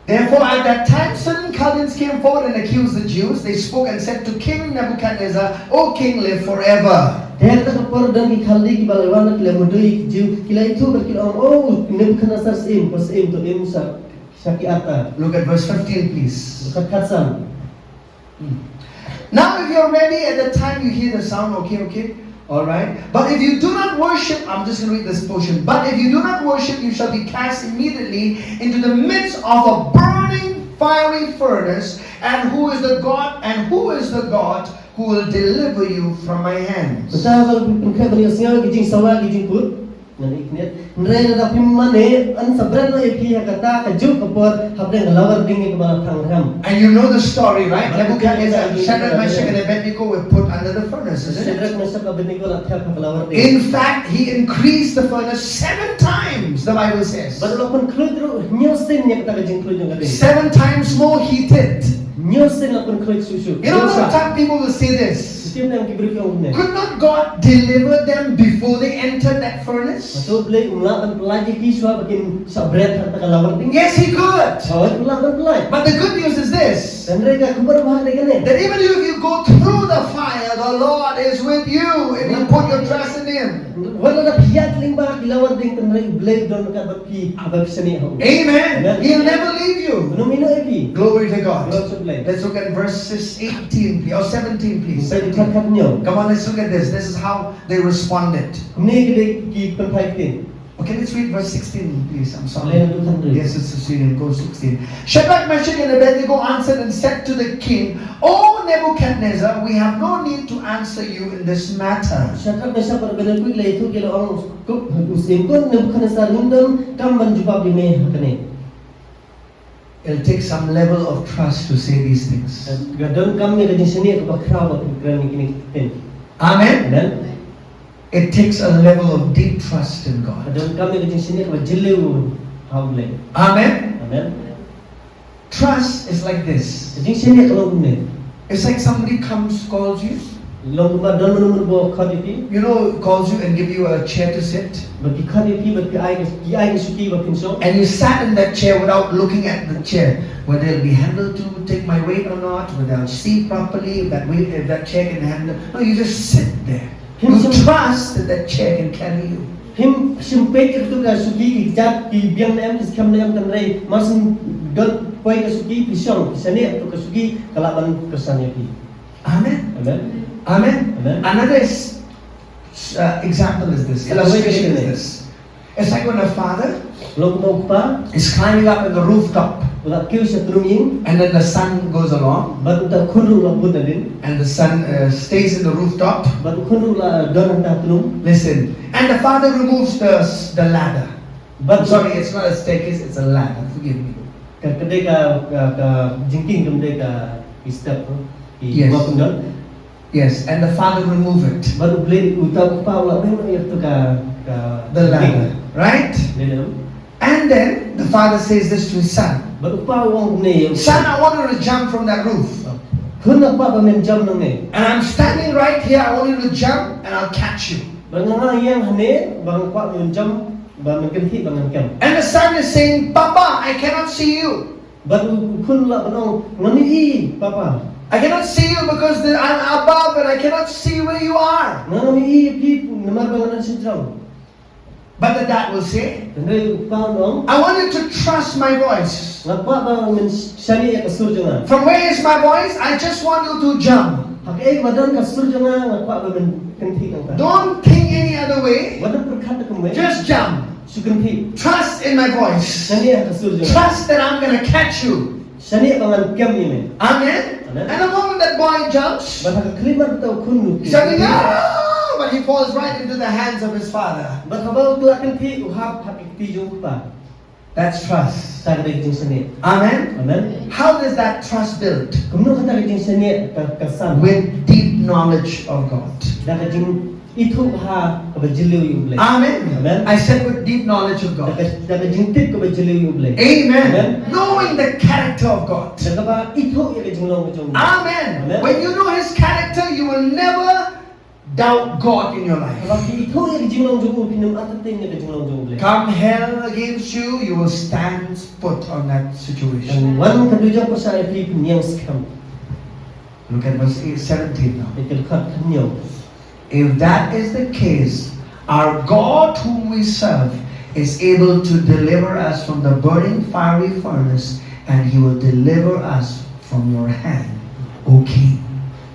Therefore, at that time, certain Chaldeans came forward and accused the Jews. They spoke and said to King Nebuchadnezzar, O king, live forever. Te ha kata ka por don ki Khaldi kiba la wan ki la mudui ki Jiw, ki la ïathuh bad ki la ong, O Nebukhadnessar syiem, ko syiem, to im sha, sha ki arta. Look at verse fifteen, please. Dkhot khatsan. Hmm. Now, if you're ready at the time you hear the sound, okay, okay, all right. But if you do not worship, I'm just going to read this portion. But if you do not worship, you shall be cast immediately into the midst of a burning fiery furnace. And who is the God? And who is the God who will deliver you from my hands? Mynta ba phin khet ban ïohsngew ïa ka jingsawa, ïa ka jingput. Ngan ïa khniat. Hynrei lada phim mane, yn sa bret noh ïa phi ha kata kajuh ka por hapdeng ka lawar ding ïa kaba la thang rhem. And you know the story, right? Nebuchadnezzar, Shadrach, Meshach, and Abednego were put under the furnace, isn't it? Shadrach, Meshach, Abednego la thep ha ka lawar ding. In fact, he increased the furnace seven times, the Bible says. Bad u la pynkhluit ruh hynñiew sien ïa kata ka jingkhluit jong ka ding. Seven times more heated. Hynñiew sien la pynkhluit shuh shuh. You know, a lot of time people will say this. Shisien ki briew ki ong kumne. Could not God deliver them before they entered that furnace? Hato U Blei um lah ban pyllait ïa ki shuwa ba kin shah bret ha kata ka lawar ding? Yes, he could. Hooid, um lah ban pyllait. But the good news is this. Hynrei ka khubor babha ka dei kane. That even if you go through the fire, the Lord is with you if you put your trust in him. Wat lada phi ïaid lyngba ki lawar ding, hynrei U Blei u don ryngkat bad phi haba phi shaniah ha u. Amen. Amen. He'll never leave you. Un ym ïehnoh ïa phi. Glory to God. Glory to the Lord. Let's look at verses eighteen, please, or seventeen, please. Seventeen. Khat, khat, hynñiew. Come on, let's look at this. This is how they responded. Kumne ki dei ki pynphai ktien. Okay, let's read verse sixteen, please. I'm sorry. Yes, it's sixteen. Go sixteen. Shadrach, Meshach, and Abednego answered and said to the king, O Nebuchadnezzar, we have no need to answer you in this matter. Shadrach, Meshach, bad Abednego ki la ïathuh, ki la ong, ko, u syiem, ko Nebukhadnessar, ngim donkam ban jubab ïa me ha kane. It'll take some level of trust to say these things. Ka donkam ïa ka jingshaniah kaba khraw ba phin kren ïa kine ki ktien. Amen. Amen. It takes a level of deep trust in God. Ka donkam ïa ka jingshaniah kaba jylliew ha U Blei. Amen. Amen. Trust is like this. Ka jingshaniah ka long kumne. It's like somebody comes, calls you. Long kumba don mano mano ba khot ïa phi. You know, calls you and give you a chair to sit. Ba ki khot ïa phi, ba ki ai, ki ai ka shuki ba phin shong. And you sat in that chair without looking at the chair, whether it'll be handled to take my weight or not, whether I'll see properly if that weight, if that chair can handle. No, you just sit there. You trust that that chair can carry you. Phim shym peit ïa katu ka shuki, ki kjat, ki biang ne em, ki skhem ne em, hynrei mar shu don poi ka shuki, phi shong, phi shaniah, katu ka shuki ka lah ban kyrshan ïa phi. Amen. Amen. Amen. Amen. Another is, uh, example is this. Illustration is this. It's like when a father Long kumba u kpa is climbing up in the rooftop, u la kiew sha tnum ïing, and then the son goes along, bad uta u khun ruh u la bud nadien, and the son, uh, stays in the rooftop. Bad u khun ruh u la don hangta ha tnum. Listen. And the father removes the, the ladder. Bad, I'm sorry, it's not a staircase, it's a ladder. Forgive me. Ka, ka dei ka, ka, ka jingkieng, kam dei ka, ki step, ki, yes, ba pyndonkam. Yes, and the father remove it. Bad U Blei, uta u kpa u la weng ïa katu ka, ka, the ladder, right? Dei ne em? And then the father says this to his son. Bad u kpa u ong kumne ïa u, "Son, I want you to jump from that roof." Khun, nga kwah ba men jump nangne. And I'm standing right here, I want you to jump and I'll catch you. Bad nga, nga ïeng hangne, ba nga kwah ba men jump, ba men kynthih, ba ngan kem. And the son is saying, "Papa, I cannot see you." Bad u khun u lah ban ong, "Ngam ïohi, Papa. I cannot see you because the, I'm above and I cannot see where you are." Nga ngam ïohi ïa phi namar ba nga don shajrong. But the dad will say, hynrei u kpa un ong, "I want you to trust my voice." Nga kwah ba men shaniah ïa ka sur jong nga. From where is my voice? I just want you to jump. Ha kaei ba don ka sur jong nga, nga kwah ba men kynthih nangta. Don't think any other way. Wat pyrkhat da kumwei. Just jump. Shu kynthih. Trust in my voice. Shaniah ha ka sur jong nga. Trust that I'm gonna catch you. Shaniah ba ngan kem ïa me. Amen. Amen. And the moment that boy jumps, bad ha ka khyllipmat ba uta u khun u, he's shouting, "Ah!" But he falls right into the hands of his father. Bad haba u la kynthih u hap ha ki kti jong u kpa. That's trust. Kata ka dei ka jingshaniah. Amen. Amen. How is that trust built? Kumno kata ka jingshaniah ka, ka san? With deep knowledge of God. Da ka jing Ithuh ha kaba jylliew ïa U Blei. Amen. Amen. I said with deep knowledge of God. Da ka, da ka jingtip kaba jylliew ïa U Blei. Amen. Amen. Knowing the character of God. Da kaba ithuh ïa ka jinglong ka jong U Blei. Amen. Amen. When you know his character, you will never doubt God in your life. Haba phi ithuh ïa ka jinglong jong u, phin ym artatien ïa ka jinglong jong U Blei. Come hell against you, you will stand put on that situation. Wan ka dujok pyrshah ïa phi, phin ïeng skhem. Look at verse eight, seventeen now. Ïa ka dkhot khathynñiew. If that is the case, our God whom we serve is able to deliver us from the burning fiery furnace, and he will deliver us from your hand, O king.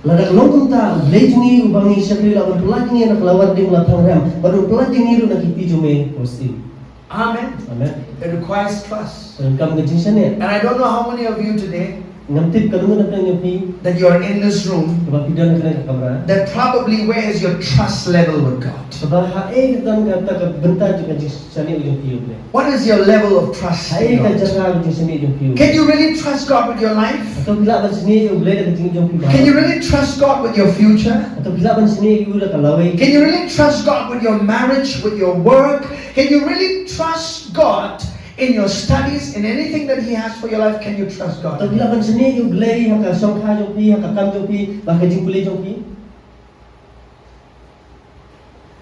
Lada ka long kumta, U Blei jong ngi uba ngi shakri u la wan pyllait ïa ngi na ka lawar ding la thang rem, bad un pyllait ïa ngi ruh na ki kti jong me, ko syiem. Amen. Amen. It requires trust. Ka donkam ka jingshaniah. And I don't know how many of you today Ngam tip katno ngut na pdeng jong phi that you are in this room, kaba phi don ha kane ka kamra, that probably where is your trust level with God? Kaba haei ka don kata ka bynta jong ka jingshaniah jong phi ïa U Blei? What is your level of trust in God? Haei ka jaka ka jingshaniah jong phi ïa U Blei? Can you really trust God with your life? Hato phi lah ban shaniah ïa U Blei da ka jingim jong phi baroh? Can you really trust God with your future? Hato phi lah ban shaniah ïa U da ka lawei? Can you really trust God with your marriage, with your work? Can you really trust God in your studies, in anything that He has for your life? Can you trust God? Hato phi lah ban shaniah ïa U Blei ha ka shongkha jong phi, ha ka kam jong phi, bad ha ka jingpule jong phi?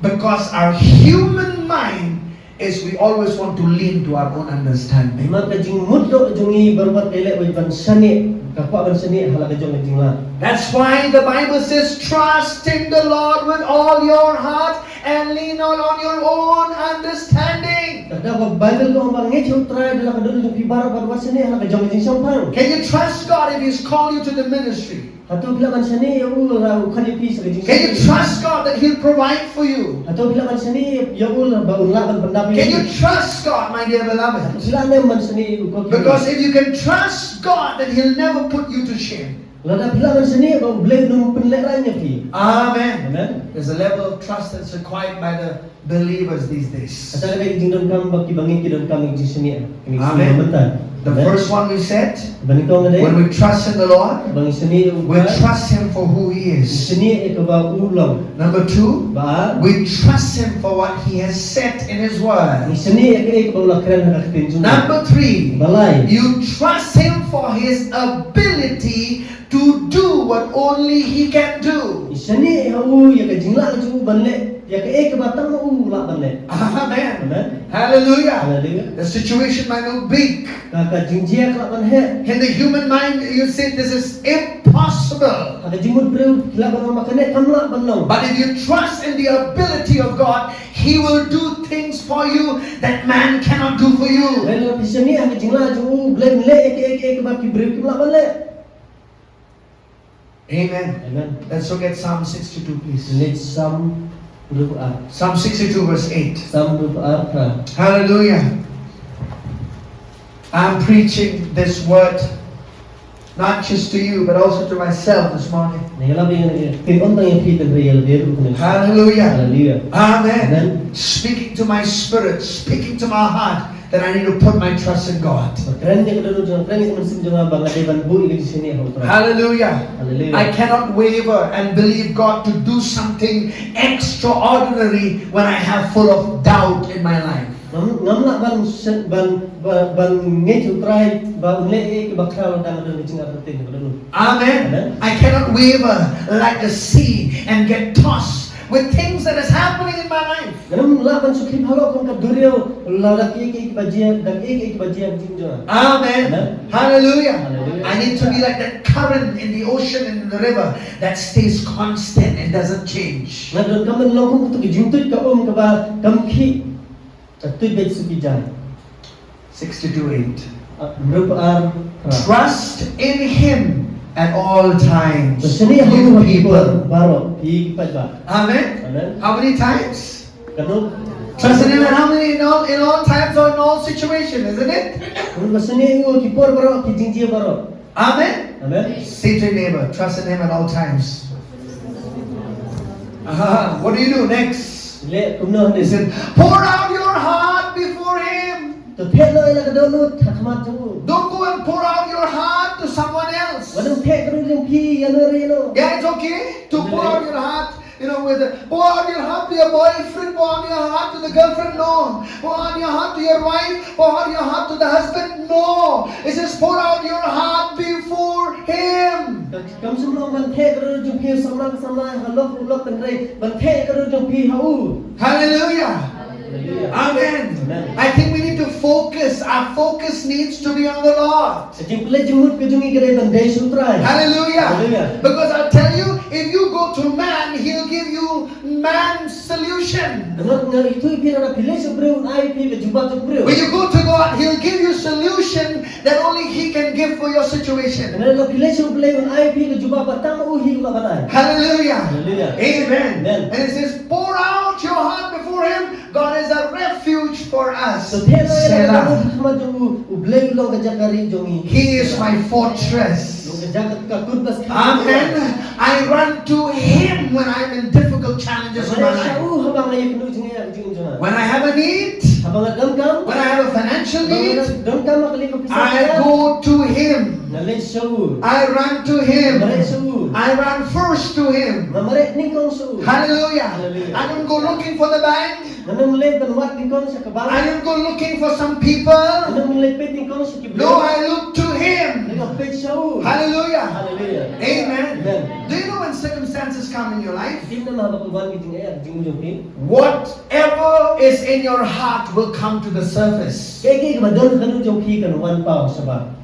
Because our human mind is we always want to lean to our own understanding. Namar ka jingmut doh jong ngi baroh ka leh ban shaniah, ka kwah ban shaniah ha la ka jong ka jinglah. That's why the Bible says, "Trust in the Lord with all your heart and lean not on your own understanding." Kata ka Baibl ka ong ba ngeit ha U Trai da la ka dohnud jong phi baroh bad wat shaniah ha la ka jong ka jingshemphang. Can you trust God if He's called you to the ministry? Hato phi lah ban shaniah ïa U lada U khot ïa phi sha ka jingshakri? Can you trust God that He'll provide for you? Hato phi lah ban shaniah ïa U lada ba U lah ban pyndap ïa phi? Can you trust God, my dear beloved? Hato phi lah ne em ban shaniah ïa U, ko ki? Because if you can trust God, then He'll never put you to shame. Lada phi lah ban shaniah ba U Blei un ym pynlehraiñ ïa phi. Amen. Amen. There's a level of trust that's required by the believers these days. Kata ka dei ka jingdonkam ba ki bangeit ki donkam ïa ka jingshaniah. Amen. The first one we said, ba nyngkong ka dei, when we trust in the Lord, ba ngi shaniah ïa U Trai, we trust Him for who He is. Ngi shaniah ïa kaba U long. Number two, ba ar, we trust Him for what He has said in His Word. Ngi shaniah ïa kaei kaba U la kren ha ka ktien jong U. Number three, ba lai, you trust Him for His ability to do what only He can do. Ngi shaniah ïa U ïa ka jinglah jong U ban leh ïa kaei kaba tang U lah ban leh. Amen. Amen. Hallelujah. Hallelujah. The situation might look big. Ka, ka jingjia ka lah ban heh. In the human mind, you say, "This is impossible." Ha ka jingmut briew ki lah ban ong ba kane kam lah ban long. But if you trust in the ability of God, He will do things for you that man cannot do for you. Hynrei lada phi shaniah ha ka jinglah jong U, U Blei un leh ïa kaei kaei kaba ki briew kim lah ban leh. Amen. Amen. Let's look at Psalm sixty-two, please. Leit Salm hynriewphew ar. Psalm sixty-two, verse eight. Salm hynriewphew ar, phra. Hallelujah. I'm preaching this word not just to you, but also to myself this morning. Nga ïalap ïa kane ka ktien ym tang ïa phi, hynrei ïa lade ruh kane. Hallelujah. Hallelujah. Amen. Amen. Speaking to my spirit, speaking to my heart, that I need to put my trust in God. Ba kren ïa ka dohnud jong nga, kren ïa ka mynsiem jong nga ba nga dei ban buh ïa ka jingshaniah ha U Trai. Hallelujah. Hallelujah. I cannot waver and believe God to do something extraordinary when I have full of doubt in my life. Ngam, ngam lah ban shen-, ban, ban, ban ngeit ha U Trai ba un leh ïa kaei kaba khraw lada nga don ka jingartatien ha ka dohnud. Amen. Amen. I cannot waver like the sea and get tossed with things that is happening in my life. Ngam lah ban shu khlip halor kum ka duriaw lada kiei kiei kiba jia, da kiei kiei kiba jia ha ka jingim jong nga. Amen. Amen. Hallelujah. Hallelujah. I need to be like that current in the ocean and in the river that stays constant and doesn't change. Nga donkam ban long kum kato ka jingtuid ka um kaba kam khih, ka tuid beit suk ïa jai. Sixty-two eight. Ah, hynriewphew ar, phra. Trust in Him at all times, you people. Ba shaniah ha U ha ki por baroh, phi ki paidbah. Amen. Amen. How many times? Katno? Trust in Him at how many, in all, in all times or in all situations, isn't it? Ba shaniah ha U ha ki por baroh, ki jingjia baroh. Amen. Amen. Say to your neighbor, "Trust in Him at all times." Ah, what do you do next? Leh kumno hangne? He said, "Pour out your heart before Him." To theh noh ïa la ka dohnud ha khmat jong U. Don't go and pour out your heart to someone else. Wat nym theh ka dohnud jong phi ïa uno re uno. Yeah, it's okay to pour out your heart. You know, with the, pour out your heart to your boyfriend, pour out your heart to the girlfriend, no. Pour out your heart to your wife, pour out your heart to the husband, no. It says, pour out your heart before Him. Kam shym long ban theh ka dur jong phi samla ka samla ha lok u lok tynrai, ban theh ka dur jong phi ha u. Hallelujah. Hallelujah. Amen. Amen. I think we need to focus. Our focus needs to be on the Lord. Ka jingpynleit jingmut ka jong ngi ka dei ban dei sha u Trai. Hallelujah. Hallelujah. Because I'll tell you, if you go to man, he'll give you man's solution. Nga nga itu phi na phi leit sha u briew un ai phi ka jubab jong u briew. When you go to God, he'll give you solution that only He can give for your situation. Nga phi leit sha u briew un ai phi ka jubab ba tang u hi u la ban ai. Hallelujah. Hallelujah. Amen. Amen. And it says, pour out your heart before Him. God is a refuge for us. To theh noh ïa la ka Selah. Khmat jong u, u Blei u long ka jaka rieh jong ngi. He is my fortress. Long ka jaka ka kut bas ka. Amen. I run to Him when I'm in difficult challenges of my life. Nga leit sha u haba nga ïa kynduh jingeh jingeh jong nga. When I have a need, haba nga donkam, when I have a financial need, haba nga donkam ka lei ka pisa, I go to Him. Nga leit sha u. I run to Him. Nga mareh sha u. I run first to Him. Nga mareh nyngkong sha u. Hallelujah. Hallelujah. I don't go looking for the bank. Ngam leit ban wad nyngkong sha ka bank. I don't go looking for some people. Ngam leit peit nyngkong sha ki briew. No, I look to Him. Nga peit sha u. Hallelujah. Hallelujah. Amen. Amen. Do you know when circumstances come in your life? Phi tip ne em haba ka wan ki jingeh jingmut jong phi? Whatever is in your heart will come to the surface. Kaei kaei kaba don ha ka dur jong phi kan wan paw shabar.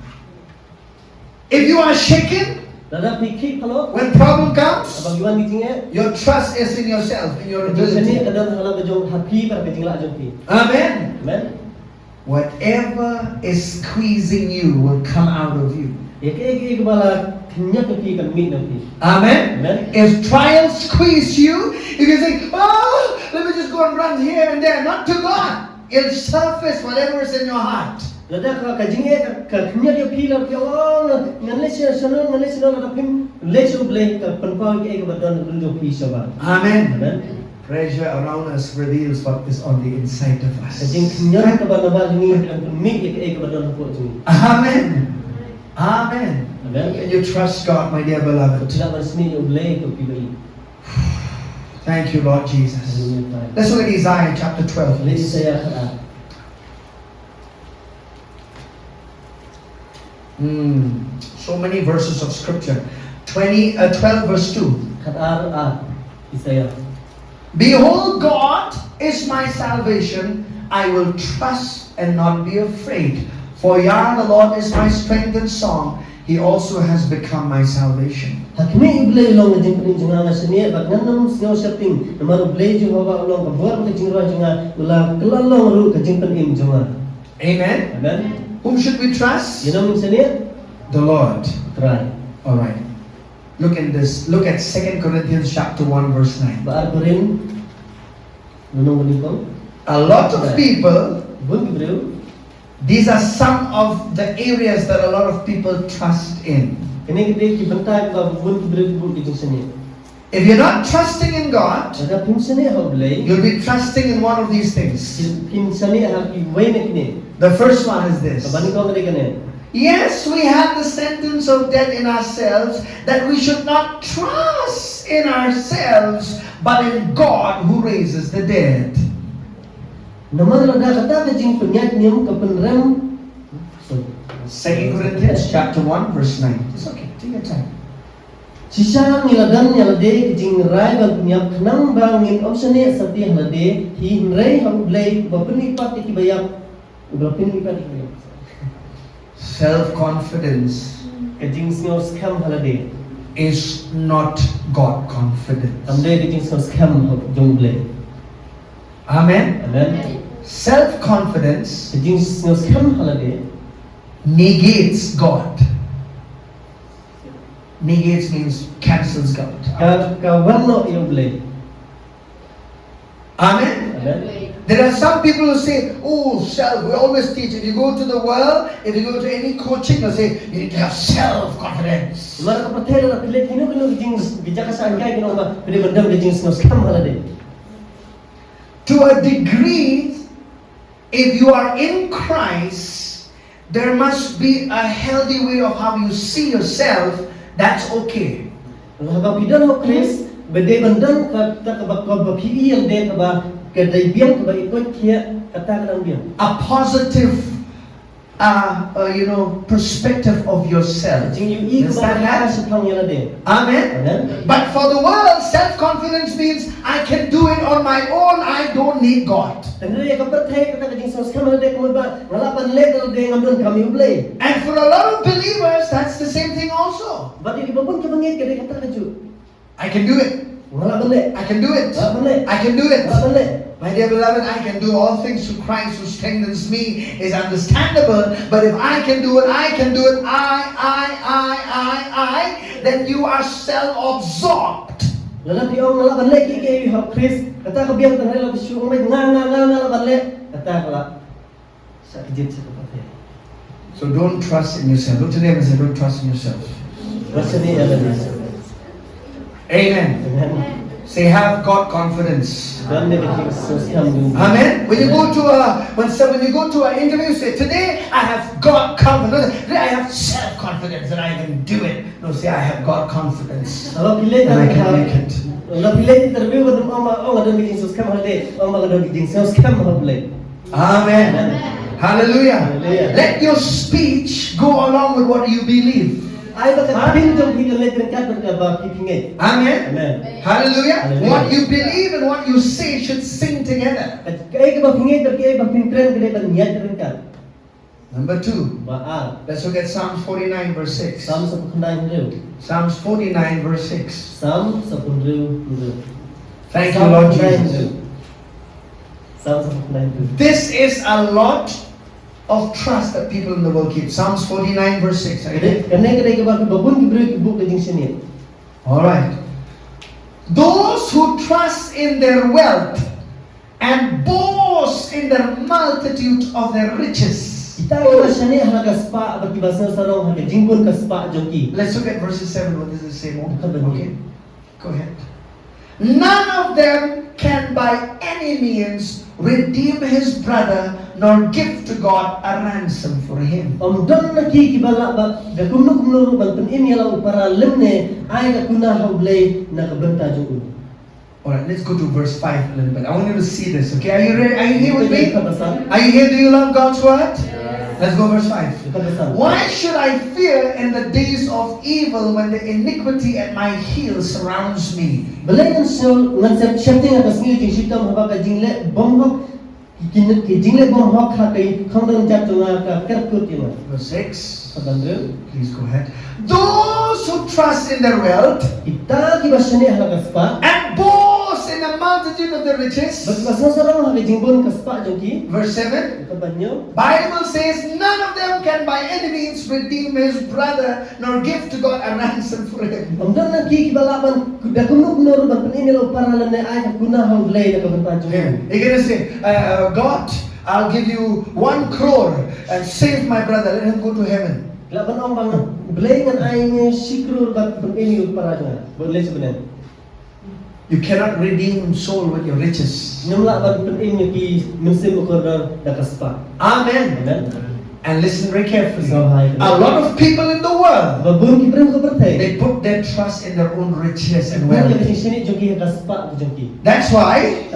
If you are shaken, lada phi khih phalok, when problem comes, haba ki wan ki jingeh, your trust is in yourself, in your ability. Ka jingshaniah ka don ha la ka jong ha phi bad ka jinglah jong phi. Amen. Amen. Whatever is squeezing you will come out of you. Ïa kaei kaei kaba la khynñiat ïa phi kan mih na phi. Amen. Amen. If trials squeeze you, if you say, "Oh, let me just go and run here and there," not to God. It'll surface whatever is in your heart. Lada ka, ka jingeh ka, ka khynñiat ïa phi la phi ong, ngan leit sha, sha no, ngan leit sha no, lada phim leit sha u Blei ka pynpaw ïa kaei kaba don ha ka dur jong phi shabar. Amen. Amen. Pressure around us reveals what is on the inside of us. Ka jingkhynñiat kaba nabar jong ngi kan pynmih ïa kaei kaba don hapoh jong ngi. Amen. Amen. Amen. Can you trust God, my dear beloved? Phi lah ban sniew ïa u Blei ko ki briew. Thank you, Lord Jesus. Hallelujah. Let's look at Isaiah chapter twelve, please. Isaiah khatar. Hmm. So many verses of scripture. Twenty, uh, twelve verse two. Khatar, ah, Isaiah. Behold, God is my salvation. I will trust and not be afraid. For Yah the Lord is my strength and song. He also has become my salvation. Ha khmih u Blei u long ka jingpynim jong nga, nga shaniah bad ngan ym sngew sheptieng. Namar u Blei Jehobah u long ka bor ka jingroi jong nga, u la kylla long ruh ka jingpynim jong nga. Amen. Amen. Whom should we trust? Ïa no ngin shaniah? The Lord. Trai. All right. Look in this. Look at Second Corinthians chapter one verse nine. Ba ar Korinth. Nunung ni ko. A lot of people, bun ki briew. These are some of the areas that a lot of people trust in. Kine ki dei ki bynta kiba bun ki briew ki bun ki jingshaniah. If you're not trusting in God, lada phim shaniah ha u Blei, you'll be trusting in one of these things. Phin shaniah ha kiwei na kine. The first one is this. Kaba nyngkong ka dei kane. Yes, we have the sentence of death in ourselves, that we should not trust in ourselves, but in God who raises the dead. Namar lada kata ka jingpynïaid niam ka pynrem. Sorry. Second Corinthians chapter one, verse nine. It's okay, take your time. Shisha ngi la don ïa lade ka jingrai ban pynïap khnang ba ngin ym shaniah sati ha lade hi, hynrei ha u Blei uba pynmihpat ïa kiba ïap. Uba pynmihpat ïa kiba ïap. Self confidence, ka jingsngew skhem ha lade, is not God confidence. Kam dei ka jingsngew skhem jong u Blei. Amen. Amen. Self confidence, ka jingsngew skhem ha lade, negates God. Negates means cancels God. Ka, ka wan noh ïa u Blei. Amen. Amen. There are some people who say, "Oh, self." We always teach, if you go to the world, if you go to any coaching, they'll say, "You need to have self-confidence." Namar ka pyrthei la pynlong kino kino ki jing, ki jaka shah hikai kino ba pynlong ban don ka jingsngew skhem ha lade. To a degree, if you are in Christ, there must be a healthy way of how you see yourself. That's okay. Haba phi don ha u Khrist, Ba dei ban don kata kaba, kaba phi ïohi ïa lade kaba ka dei biang kaba i koit khia kata ka dang biang. A positive, uh, uh, you know, perspective of yourself. Jingïohi kaba ka shaphang ïa lade. Amen. Amen. But for the world, self-confidence means I can do it on my own, I don't need God. Hynrei ïa ka pyrthei kata ka jingsngewskhem lade ka mut ba nga lah ban leh da lade, ngam donkam ïa U Blei. And for a lot of believers, that's the same thing also. Bad ïa kiba bun kiba ngeit ka dei kata kajuh. I can do it. Nga lah ban leh. I can do it. Nga lah ban leh. I can do it. Nga lah ban leh. My dear beloved, I can do all things through Christ who strengthens me is understandable. But if I can do it, I can do it, I, I, I, I, I, then you are self-absorbed. Lada phi ong nga lah ban leh kiei kiei ha U Khrist, kata ka biang tang hynrei lada phi shu ong beit nga, nga, nga, nga lah ban leh, kata ka lah sa kjit sa ka pyrthei. So don't trust in yourself. Look to them and say, "Don't trust in yourself." Trust in the others. Amen. Amen. Say, "Have God confidence." Don ne ka jingsngewskhem jong. Amen. When you go to a, when, so when you go to an interview, say, "Today I have God confidence." "Today I have self-confidence that I can do it." No, say, "I have God confidence." Lada phi leit, and I can make it. Lada phi leit interview, wat nym ong ba, ong nga don ka jingsngewskhem ha lade, ong ba nga don ka jingsngewskhem ha U Blei. Amen. Amen. Hallelujah. Hallelujah. Let your speech go along with what you believe. Ai ba ka ktien jong phi kan leit ryngkat bad kaba phi ngeit. Amen. Amen. Hallelujah. Hallelujah. What you believe and what you say should sing together. Kaei kaba phi ngeit bad kaei ba phi kren ka dei ban ïaid ryngkat. Number two. Ba ar. Let's look at Psalms forty-nine, verse six. Salm saphew khyndai hynriew. Psalms forty-nine, verse six. Salm saphew hynriew hynriew. Thank you, Lord Jesus. Salm saphew khyndai hynriew. This is a lot of trust that people in the world keep. Psalms forty-nine, verse six. Are you there? Kane ka dei kaba bun ki briew ki buh ka jingshaniah. All right. Those who trust in their wealth and boast in the multitude of their riches. Kita kiba shaniah ha la ka spah bad kiba sngew sarong ha ka jingbun ka spah jong ki. Let's look at verses seven, what does it say more? Ka ban. Okay. Go ahead. None of them can by any means redeem his brother nor give to God a ransom for him. Ym don na ki kiba lah ba da kumno kumno ruh ban pynim ïa la u para lymne ai ka kuna ha U Blei na ka bynta jong u. All right, let's go to verse five a little bit. I want you to see this, okay? Are you ready? Are you here with me? Are you here? Do you love God's word? Yes. Let's go verse five. Why should I fear in the days of evil when the iniquity at my heel surrounds me? Balei ngan sngewsih, ngan sngewsih ha ka sngi jingshitom haba ka jingleh bymhok Ki, ki jingleh bymhok ha ki khongdon jat jong nga ka kyrkut ïa nga. Verse six. Please go ahead. Those who trust in their wealth. Kita kiba shaniah ha la ka spah. And boast in the multitude of their riches. Bad kiba sngew sarong ha ka jingbun ka spah jong ki. Verse seven. Bible says none of them can by any means redeem his brother nor give to God a ransom for him. Ym don na ki kiba lah ban da kumno kumno ruh ban pynim ïa la u para lane ai ka kuna ha U Blei na ka bynta jong u. Yeah. You're gonna say, uh, uh, "God, I'll give you one crore and save my brother, let him go to heaven." Lah ban ong ba nga, Blei ngan ai ïa me shi klur ban pynim ïa u para jong nga. Ban leit sha bneng. You cannot redeem soul with your riches. Ngim lah ban pynim ïa ki mynsiem bakordor da ka spah. Amen. Amen. And listen very carefully. A lot of people in the world, ba bun ki briew ha ka pyrthei, they put their trust in their own riches and wealth. Ki shaniah jong ki ha ka spah jong ki. That's why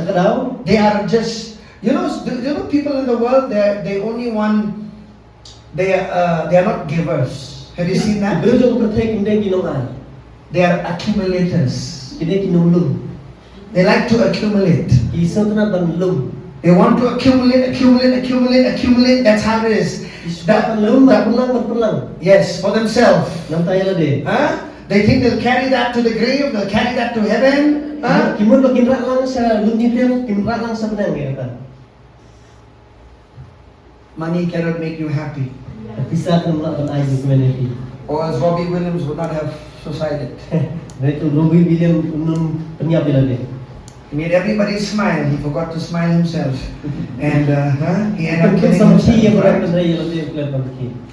they are just, you know, you know, people in the world, they they only want They are, uh, they are not givers. Have you seen that? Ki briew jong ka pyrthei kim dei ki nongai. They are accumulators. Ki dei ki nonglum. They like to accumulate. Ki sngewtynnat ban lum. They want to accumulate, accumulate, accumulate, accumulate. That's how it is. Ki sngewtynnat ban lum, ban pynlang, ban pynlang. Yes, for themselves. Namar ïa lade. Huh? They think they'll carry that to the grave, they'll carry that to heaven. Huh? Ki mut ba kin rah lang sha lum jingtep, kin rah lang sha bneng, ïa kata. Money cannot make you happy. Pisa kam lah ban ai jingkmen ïa phi. Or else Robbie Williams would not have suicided. Hynrei to Robbie Williams um pynïap ïa lade. He made everybody smile. He forgot to smile himself. And, uh, huh? He ended up killing himself.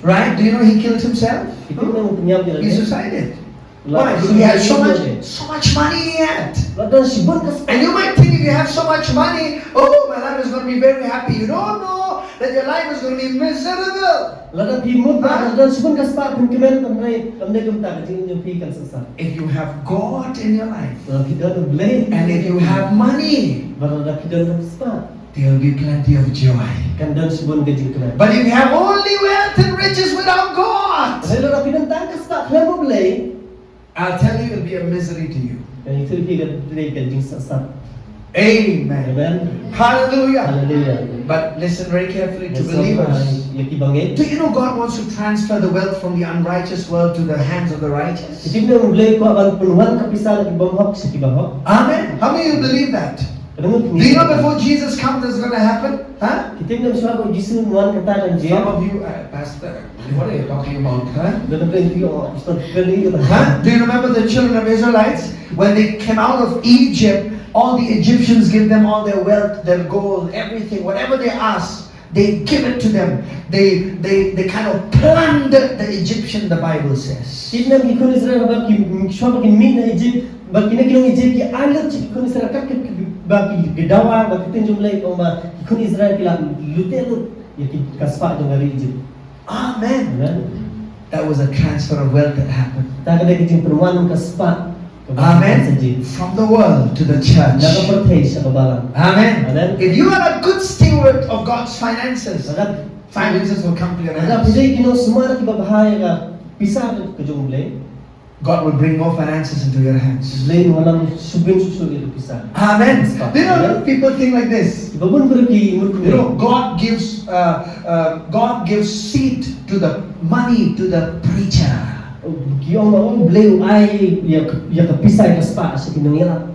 Right? Do you know he killed himself? He suicided. Why? He had so much, so much money he had. And you might think if you have so much money, "Oh, my life is gonna be very happy." You don't know. that your life is going to be miserable. Lada phi mut ba don shibun ka spah phin kmen, hynrei kam dei kumta, ka jingim jong phi kan sangsar. If you have God in your life, lada phi don U Blei, and if you have money, bad lada phi don ka spah, there will be plenty of joy. Kan don shibun ka jingkmen. But if you have only wealth and riches without God, hynrei lada phi don tang ka spah khlem U Blei, I'll tell you, it'll be a misery to you. Kan ïathuh ïa phi, ka dei ka jingsangsar. Amen. Amen. Hallelujah. Hallelujah. But listen very carefully to believers. Ïa ki bangeit. Do you know God wants to transfer the wealth from the unrighteous world to the hands of the righteous? Ki tip ne U Blei u kwah ban pynwan ka pisa na ki bym hok sha ki bahok? Amen. How many of you believe that? Do you know before Jesus comes, this is going to happen? Huh? Ki tip ne shuwa ba U Jisu un wan kata kan jia? Some of you, uh, Pastor, what are you talking about, huh? Don na pdeng phi, oh, Pastor, pdeng kata. Huh? Do you remember the children of Israelites? When they came out of Egypt, all the Egyptians gave them all their wealth, their gold, everything, whatever they asked, they give it to them. They, they, they kind of plundered the Egyptian, the Bible says. Ki tip ne ki khun Israel ba ki, shuwa ba kin mih na Egypt, ba kine ki nong Egypt ki ai lut sha ki khun Israel, kat, kat, kat, ba ki, ki dawa, ba ki ktien jong U Blei, ong ba ki khun Israel ki la lute lut ïa ki, ka spah jong ka ri Egypt. Amen. Amen. That was a transfer of wealth that happened. Ta ka dei ka jingpynwan ka spah kaba, amen, sa jied. From the world to the church. Na ka pyrthei sha ka balang. Amen. Amen. If you are a good steward of God's finances, lada, finances will come to your hands. Lada phi dei ki nongsumar kiba bha ïa ka pisa ka jong U Blei, God will bring more finances into your hands. Blei un wallam shibun shuh shuh ïa ka pisa. Amen. Yes, Pastor. Do you know, amen, a lot of people think like this? Ba bun briew ki mut kumne. You know, God gives, uh, uh, God gives seed to the money to the preacher. Ki ong ba, oh, Blei u ai ïa ka, ïa ka pisa, ïa ka spah sha ki nongïalap.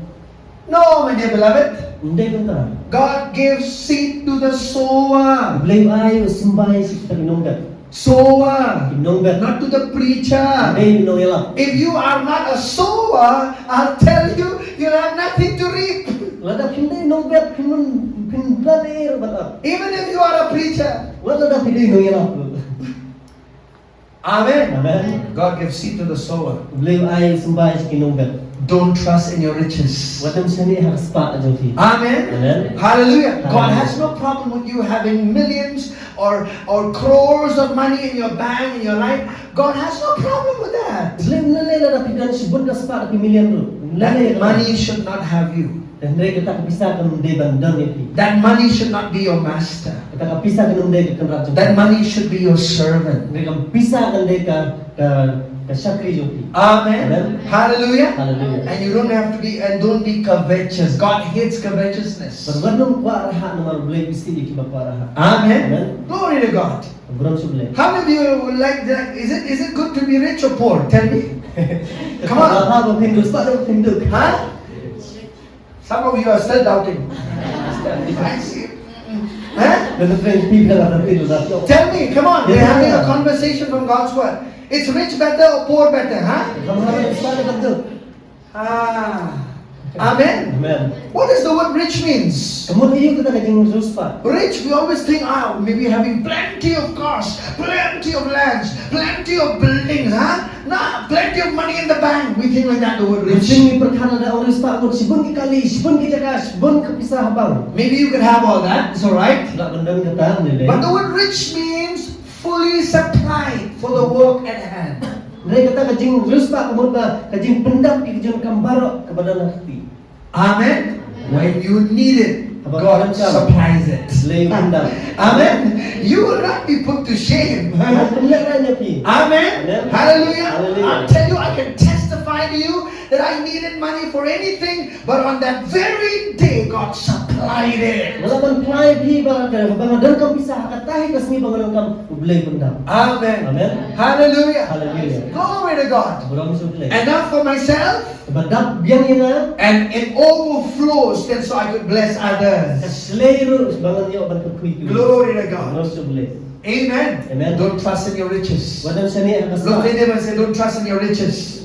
No, my dear beloved. Ym dei kumta. God gives seed to the sower. Blei u ai u symbai sha kita ki nongbet. Sower. Ki nongbet. Not to the preacher. Ym dei ki nongïalap. If you are not a sower, I'll tell you, you'll have nothing to reap. Lada phim dei nongbet, phim, phim lah leh ruh ban ap. Even if you are a preacher. Wat lada phi dei nongïalap. Amen. Amen. God gives seed to the sower. Blei u ai symbai sha ki nongbet. Don't trust in your riches. Wat nym shaniah ha ka spah jong phi. Amen. Amen. Hallelujah. Hallelujah. God has no problem with you having millions or, or crores of money in your bank, in your life. God has no problem with that. Blei um leh lada phi don shibun ka spah, ki million ruh. That money should not have you. Hynrei kata ka pisa kam dei ban don ïa phi. That money should not be your master. Kata ka pisa kam dei ka kynrad jong phi. That money should be your servant. Hynrei ka pisa kam dei ka, ka, ka shakri jong phi. Amen. Amen. Hallelujah. Hallelujah. And you don't have to be, and don't be covetous. God hates covetousness. Bad wat nym kwah raha namar U Blei u isih ïa kiba kwah raha. Amen. Amen. Glory to God. Burom sha U Blei. How many of you would like that? Is it, is it good to be rich or poor? Tell me. Come on. Ka bha ba phin duk spah ne phin duk? Huh? Some of you are still doubting. I see. Huh? Tell me, come on. We're having a conversation from God's word. It's rich better or poor better, huh? Ah. Amen. Amen. What does the word rich means? Ka mut aïu kata ka jingriewspah? Rich, we always think, ah, maybe having plenty of cars, plenty of lands, plenty of buildings, huh? Nah, plenty of money in the bank. We think like that, the word rich. Mynsiem ngi pyrkhat lada ong riewspah, mut shibun ki kali, shibun ki jaka, shibun ka pisa ha bank. Maybe you can have all that, it's all right. Lah ban don kata, ym lei lei. But the word rich means fully supplied for the work at hand. Hynrei kata ka jingriewspah ka mut ba ka jingpyndap ïa ka jingdonkam baroh kaba don ha kti. Amen. When you need it, God supplies it. Amen. You will not be put to shame. Amen. Hallelujah. Hallelujah. I tell you, I can testify to you that I needed money for anything, but on that very day, God supplied it. Nga lah ban plie ïa phi ba ka, ba nga donkam pisa ha kata hi ka sngi ba nga donkam, U Blei u pyndap. Amen. Amen. Hallelujah. Hallelujah. Glory to God. Burom sha U Blei. Enough for myself. Ba dap biang ïa nga. And it overflows, then so I could bless others. Ka shlei ruh ba ngan ïoh ban kyrkhu ïa ki. Glory to God. Burom sha U Blei. Amen. Amen. Don't trust in your riches. Wat nym shaniah ha ka spah. Look at your neighbor and say, "Don't trust in your riches."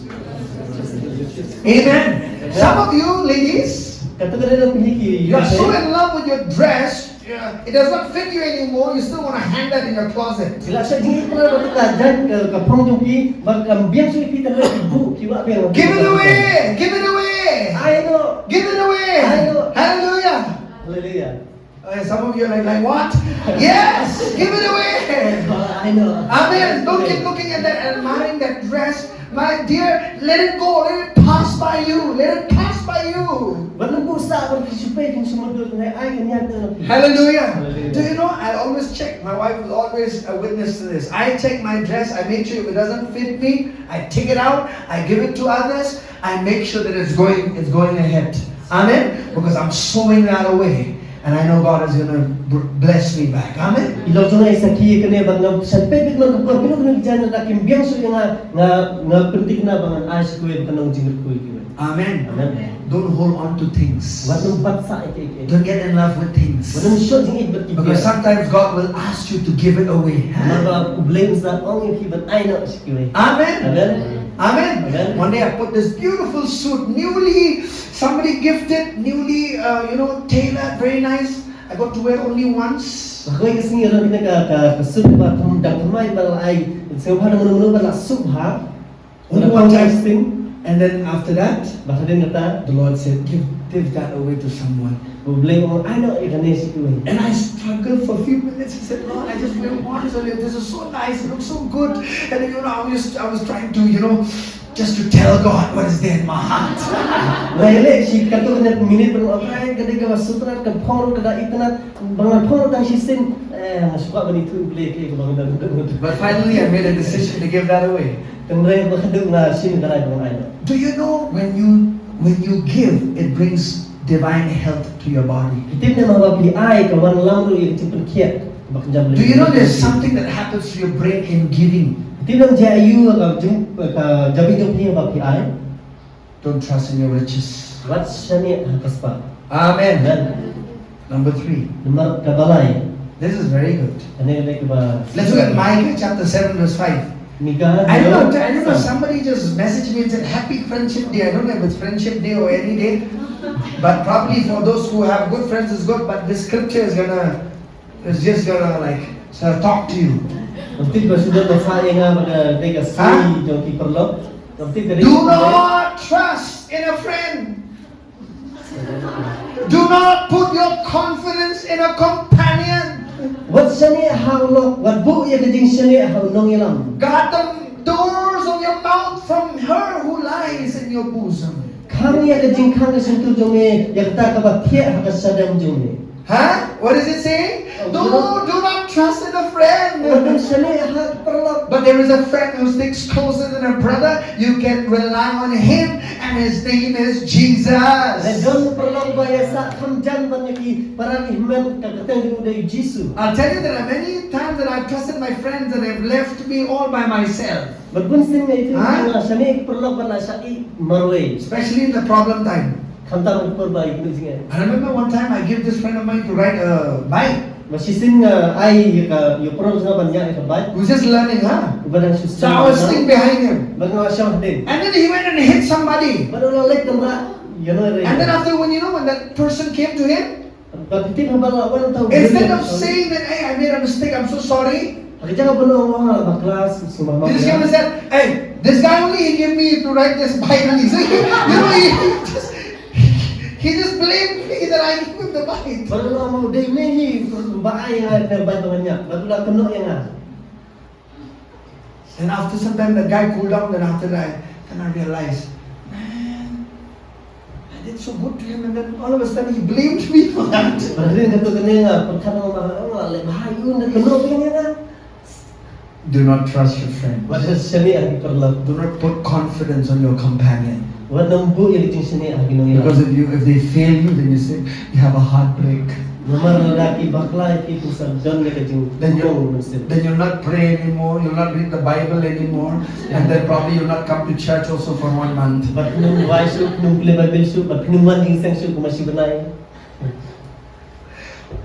Amen. Amen. Some of you ladies, kata ka dei na phi ki, you are so in love with your dress, yeah, it does not fit you anymore. You still want to hang that in your closet. Phi la shah jingïeit palat bad ka jaiñ, ka, ka phong jong phi, ba kam biang shuh ïa phi, te phi buh, phi wah biang. Give it away. Give it away. Ai noh. Give it away. Ai noh. Hallelujah. Hallelujah. Uh, some of you are like, like what? Yes, give it away. I know. Amen. Don't keep looking at that, admiring that dress. My dear, let it go. Let it pass by you. Let it pass by you. Wat nym buh sah, wat ki shu peit, ki shu mudui, ngai ai kan ïa tu. Hallelujah. Hallelujah. Do you know, I always check. My wife is always a witness to this. I check my dress. I make sure if it doesn't fit me, I take it out. I give it to others. I make sure that it's going, it's going ahead. Amen. Because I'm sewing that away. And I know God is going to bless me back. Amen. I long jong nga i sakhi ïa kane, bad nga sngewthuh bit, nga ka por kino kino ki jaiñ na kim biang shuh ïa nga, nga, nga pynthikna ba ngan ai sha kiwei ba kan long jingkyrkhu ïa kiwei. Amen. Amen. Don't hold on to things. Wat nym bat sah ïa kiei kiei. Don't get in love with things. Wat nym shong jingïeit bad ki biang. Because sometimes God will ask you to give it away. Namar ba U Blei un sa ong ïa phi ban ai noh sha kiwei. Amen. Amen. Amen. Amen. One day I put this beautiful suit, newly, somebody gifted, newly, uh, you know, tailored, very nice. I got to wear only once. Ba kawei ka sngi ïa long kane ka, ka, ka suit ba thymmai, dang thymmai ba la ai, sngewbha na mano mano ba la suit bha. Only Ba la one thymmai time. sting. And then after that, Ba hadien kata, the Lord said, give, give that away to someone. U Blei u ong ai noh ïa kane sha kiwei. And I struggled for a few minutes. I said, Lord, I just wear one only. This is so nice. It looks so good. And you know, I was, I was trying to, you know, just to tell God what is there in my heart. Nga ïaleh shi katto katne minit ban ong, ai, ka dei kaba suitable, ka phong ruh ka da itynnad, ba ngan phong ruh tang shisien, eh, nga shu kwah ban ïathuh ïa U Blei ïa kaei kaba nga dang don. But finally, I made a decision to give that away. Hynrei ba khadduh nga shim ïa ka rai ban ai noh. Do you know when you when you give, it brings divine health to your body? Phi tip ne em haba phi ai ka wan lang ruh ïa ka jingpynkhiah ba kynja U Blei. Do you know there's something that happens to your brain in giving? Phi tip ne em jia aiu ka jing, ka jabieng jong phi haba phi ai? Don't trust in your riches. Wat shaniah ha ka spah. Amen. Amen. Number three. Namar kaba lai. This is very good. Kane ka dei kaba. Let's look at Micah chapter seven, verse five. Micah. I don't know, I don't know, somebody just messaged me and said, "Happy Friendship Day." I don't know if it's Friendship Day or any day. But probably for those who have good friends, it's good. But this scripture is gonna, it's just gonna, like, sort of talk to you. Ngam tip ba shu don ba sah ïa nga ba ka dei ka sngi jong ki paralok. Ngam tip ka dei. Do not trust in a friend. Do not put your confidence in a companion. Wat shaniah ha u lok, wat buh ïa ka jingshaniah ha u nongïalam. Guard the doors of your mouth from her who lies in your bosom. Khang ïa ka jingkhang ka shyntur jong me ïa kata kaba thiah ha ka shadem jong me. Huh? What does it say? Do, do not trust in a friend. Wat nym shaniah ha ki paralok. But there is a friend who sticks closer than a brother. You can rely on him, and his name is Jesus. Hynrei don u paralok ba ïasah kham jan ban ïa ki para ki hynmen, ka kyrteng jong u dei u Jisu. I'll tell you, there are many times that I've trusted my friends and they've left me all by myself. Bad bun sien nga ïathuh, Huh? nga shaniah ki paralok bad la shah ïeh marwei. Especially in the problem time. Khamtam ha ka por ba ïa kane jingeh. I remember one time I gave this friend of mine to ride a bike. Ba shisien nga ai ïa ka, ïa u paralok jong nga ban ñiah ïa ka bike. He was just learning, huh? Uba dang shu. So I was sitting behind him. Bad nga shong hadien. And then he went and hit somebody. Bad u la leit kynrad ïa uno uwei. And then after, when you know, when that person came to him, Bad phi tip haba la wan uta u, instead of saying that, "Hey, I made a mistake, I'm so sorry," ha ka jaka ban ong, "Oh, nga la bakla, sngewbha map ïa nga." He just came and said, "Hey, this guy only, he gave me to ride this bike only." So he, you know, he just, he just blamed me that I gave him the bike. Bad u la ong, "Dei me hi ba ai ïa nga ka bike ba nga ñiah, bad u la kynnoh ïa nga." And after some time, the guy cooled down. Then after that, then I realized, man, I did so good to him, and then all of a sudden he blamed me for that. Bad hadien katto katne nga pyrkhat, nga ong, "Nga la leh bha ïa u, nga kynnoh ïa nga." Do not trust your friend. Wat shaniah ha ki paralok. Do not put confidence on your companion. Wat nym buh ïa ka jingshaniah ha ki nongïalam. Because if you, if they fail you, then you say you have a heartbreak. Namar lada ki bakla ïa phi, phin sa don ïa ka jing. Then you, Mynsiem. Then you'll not pray anymore, you'll not read the Bible anymore, and then probably you'll not come to church also for one month. Bad phin ym duwai shuh, phin ym pule Baibl shuh, bad phin ym wan jingïaseng shuh kumba shi bnai.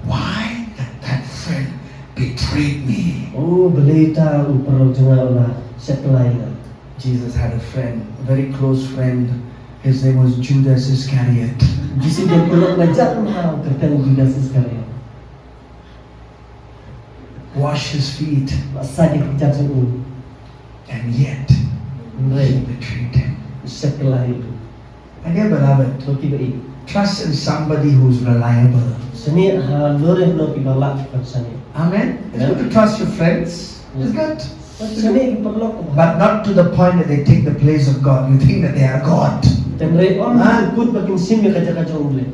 Why that, that friend betrayed me? Oh, balei uta u paralok jong nga u la shet kylla ïa nga. Jesus had a friend, a very close friend. His name was Judas Iscariot. U Jisu u don u paralok ba jan bha, u kyrteng u Judas Iscariot. Wash his feet. Massage ïa ki kjat jong u. And yet, Hynrei he betrayed him. U shet kylla ïa u. My dear beloved, Ko ki ba ïeit. Trust in somebody who's reliable. Sani ha lore no ki balak kan sani. Amen. It's good to trust your friends. It's good. Sani ki perlu. But not to the point that they take the place of God. You think that they are God. Tendre om kut bakin sim ya kaja kaja umle.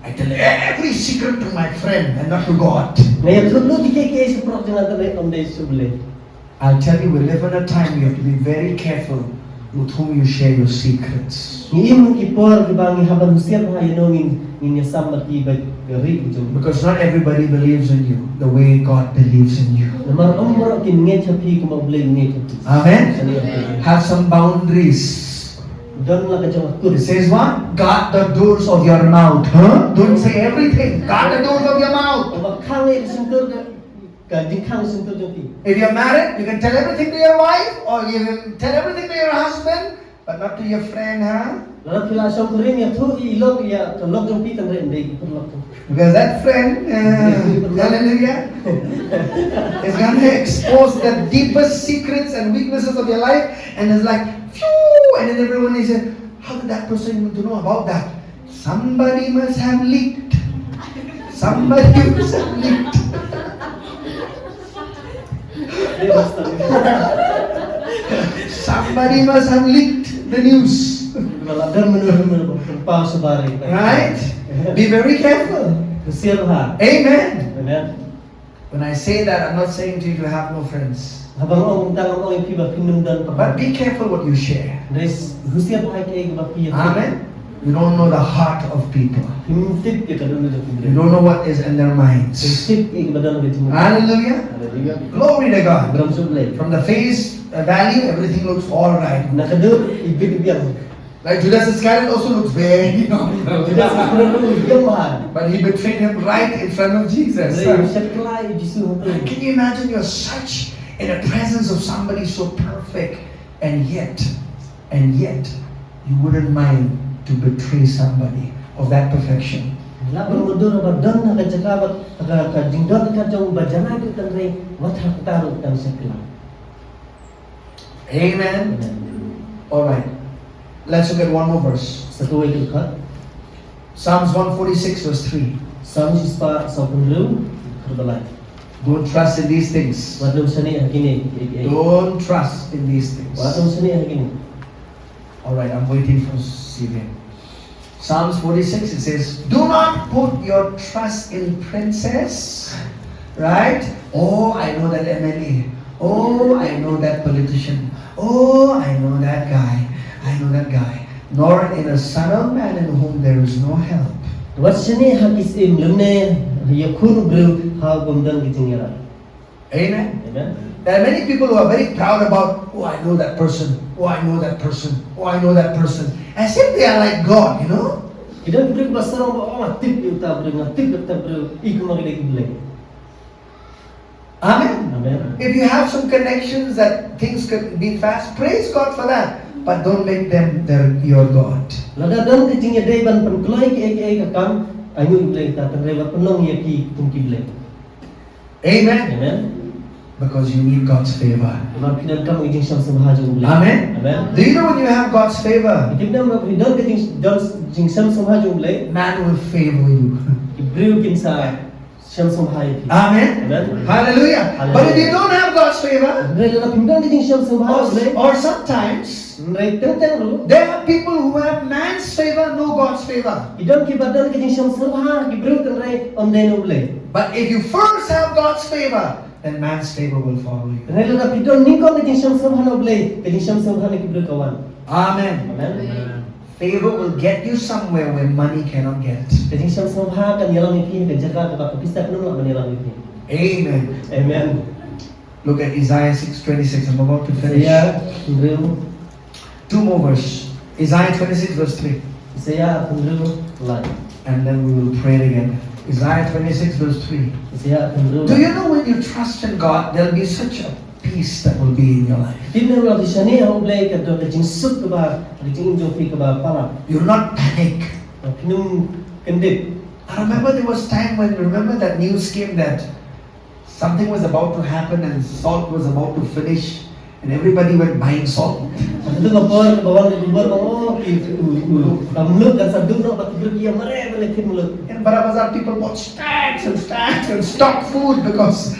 I tell every secret to my friend and not to God. Na ya tu no dike ke isi perlu jangan tendre om dei suble. I'll tell you, we live in a time you have to be very careful with whom you share your secrets. Ngi im ki por ki ba ngi haban husiar ha ino ngin ngin ya sam ki ba ri jong. Because not everybody believes in you the way God believes in you. Namar umro kin ngi chapi kuma blame ngi chapi. Amen. Have some boundaries. Don la ka jong kur. It says what? Guard the doors of your mouth. Huh? Don't say everything. Guard the doors of your mouth. Ba khang e sintur ka. Ka ding khang sum tu jong ki. If you're married, you can tell everything to your wife or you can tell everything to your husband, but not to your friend, huh? Lada phi la shong kurim ya thu i lok ya ka lok jong phi tang re ndei ki lok tu. Because that friend, uh, hallelujah, is going to expose the deepest secrets and weaknesses of your life, and it's like, phew, and then everyone is, how did that person even to know about that? Somebody must have leaked. Somebody must have leaked. Somebody must have leaked the news. Right? Be very careful. Amen. Amen. When I say that, I'm not saying to you to have no friends. Haba nga ong tang ong ïa phi ba phin ym don. But be careful what you share. Hynrei husiar bha ïa kaei kaba phi ïa. Amen. You don't know the heart of people. Phim tip ïa ka dohnud jong ki briew. You don't know what is in their minds. Phim tip ïa kaba don ha ka jingmut. Hallelujah. Hallelujah. Glory to God. Burom sha U Blei. From the face value, everything looks all right. Na ka dur i bit i biang. Like Judas Iscariot also looks very normal. Judas Iscariot ruh i biang bha. But he betrayed him right in front of Jesus. Hynrei u shakla ïa u Jisu. Can you imagine you're such in the presence of somebody so perfect and yet, and yet you wouldn't mind to betray somebody of that perfection? Lah ban mudui ba don ha ka jaka ba ka, ka jingdon ka jong ba janai ka tang re wat ha ka ruh tang shakla. Amen. Amen. All right. Let's look at one more verse. Sa kawei ka dkhot. Psalms one forty-six verse three. Psalms shispah saw phew hynriew, dkhot ba lai. Don't trust in these things. Wat nym shaniah ha kine. Don't trust in these things. Wat nym shaniah ha kine. All right, I'm waiting for Syrian. Psalms forty-six, it says, "Do not put your trust in princes," right? "Oh, I know that M L A. Oh, I know that politician. Oh, I know that guy. I know that guy." "Nor in a son of man in whom there is no help." Wat shaniah ha ki syiem lymne ïa u khun u briew ha u bym don ki jingïarap. Amen. Amen. There are many people who are very proud about, "Oh, I know that person. Oh, I know that person. Oh, I know that person." As if they are like God, you know. Ki don ki briew ba sarong ba, "Oh, nga tip ïa uta briew, nga tip ïa uta briew, i kumno ki dei ki blei." Amen. Amen. If you have some connections that things could be fast, praise God for that. But don't make them their, your God. Lada don ka jingïadei ban pynkloi kiei kiei ka kam, ai nguh ïa u Blei, tang re ba pynlong ïa ki kum ki blei. Amen. Amen. Because you need God's favor. Namar phi donkam ka jingshem sngewbha jong u Blei. Amen. Amen. Do you know when you have God's favor? Phi tip ne em ba phi don ka jing, don jingshem sngewbha jong u Blei. Man will favor you. Ki briew kin sa shem sngewbha ïa phi. Amen. Amen. Hallelujah. Hallelujah. But if you don't have God's favor, hynrei lada phim don ka jingshem sngewbha jong u Blei, or sometimes Hynrei teng teng ruh, there are people who have man's favor, no God's favor. Ki don kiba don ka jingshem sngewbha ha ki briew, hynrei ym dei na u Blei. But if you first have God's favor, then man's favor will follow you. Hynrei lada phi don nyngkong ka jingshem sngewbha na u Blei, ka jingshem sngewbha na ki briew ka wan. Amen. Amen. Favor will get you somewhere where money cannot get. Ka jingshem sngewbha kan ïalam ïa phi ha ka jaka kaba ka pisa kam lah ban ïalam ïa phi. Amen. Amen. Look at Isaiah six twenty-six. I'm about to finish. Isaiah hynriew. Two more verse. Isaiah twenty-six verse three. Isaiah hynriew lai. And then we will pray it again. Isaiah twenty-six verse three. Isaiah hynriew lai. Do you know when you trust in God, there'll be such a peace that will be in your life? Tip ne em lada phi shaniah ha u Blei ka don ka jingsuk kaba, ka jingim jong phi kaba palat. You'll not panic. Phin ym kyndit. I remember there was time when, remember that news came that something was about to happen and salt was about to finish and everybody went buying salt. Te ka por ba wan ka khubor ba, oh, ki, u, u, ka muluk kan sa duh noh, ba ki briew ki ïa mareh ban leit thied muluk. In Barabazar, people bought stacks and stacks and stock food because,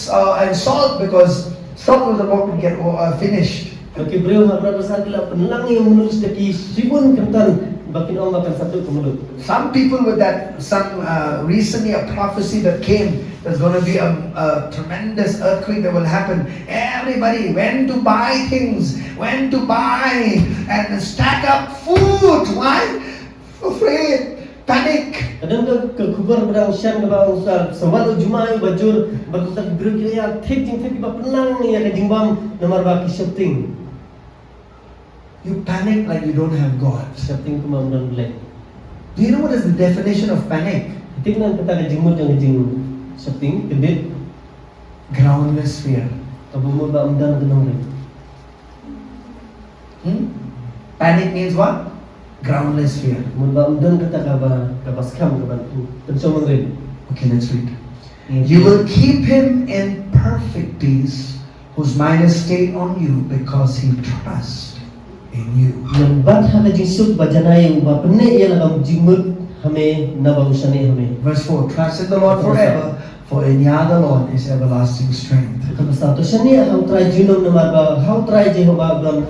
uh, and salt because stock was about to get uh, finished. Ba ki briew ha Barabazar ki la pynlang ïa muluk da ki shibun kynton, ba kin ong ba kan sa duh ka muluk. Some people with that, some uh, recently a prophecy that came, there's going to be a, a tremendous earthquake that will happen. Everybody went to buy things, went to buy and stack up food. Why? Afraid, panic. Ka don ka, ka khubor ba dang shan kaba ong sa, sa wan u jumai ba jur, ba kumta ki briew ki ïa thied jingthied kiba pynlang ïa ka jingbam namar ba ki sheptieng. You panic like you don't have God. Sheptieng kumba ym don Blei. Do you know what is the definition of panic? Tip ngan kata ka jingmut jong ka jingsheptieng, kyndit. Groundless fear. Kaba mut ba ym don ka nongrim. Hmm? Panic means what? Groundless fear. Mut ba ym don kata kaba, kaba skhem kaba pynshong nongrim. Okay, let's read. You will keep him in perfect peace, whose mind is stayed on you because he trusts in you. Nambat ha ka jingsuk ba janai uba pyneh ïa la ka jingmut ha me naba u shane ha me. Verse four, trust in the Lord forever, for in Yah the Lord is everlasting strength. Ka basa to shane ha u Trai junom namar ba ha u Trai Jehobah don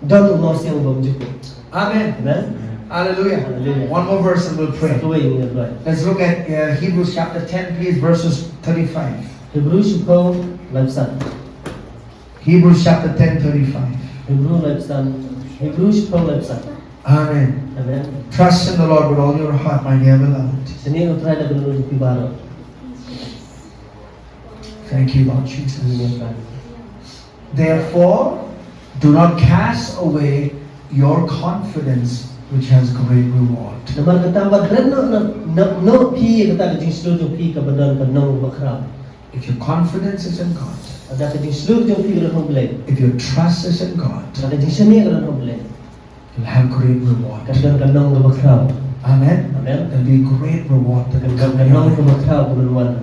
don u nongsiang uba jukut. Amen. Amen. Hallelujah. Hallelujah. One more verse and we'll pray. Sa kawei ngin ïa duwai. Let's look at uh, Hebrews chapter ten, please, verses thirty-five. Hebru shiphew laiphew san. Hebrews chapter ten, thirty-five. Hebru laiphew san. Hebru shiphew laiphew san. Amen. Amen. Trust in the Lord with all your heart, my dear beloved. Shane ha u Trai da ka jingmut jong phi baroh. Thank you, Lord Jesus. Amen. Therefore, do not cast away your confidence, which has great reward. Namar kata wat ret noh, noh, noh, noh phi kata ka jingshlur jong phi kaba don ka nong bakhraw. If your confidence is in God, lada ka jingshlur jong phi ka don ha u Blei, if your trust is in God, lada ka jingshaniah ka don ha u Blei, you'll have great reward. Kan don ka nong kaba khraw. Amen. Amen. There'll be great reward that will come your way. Kan don ka nong kaba khraw ka ban wan.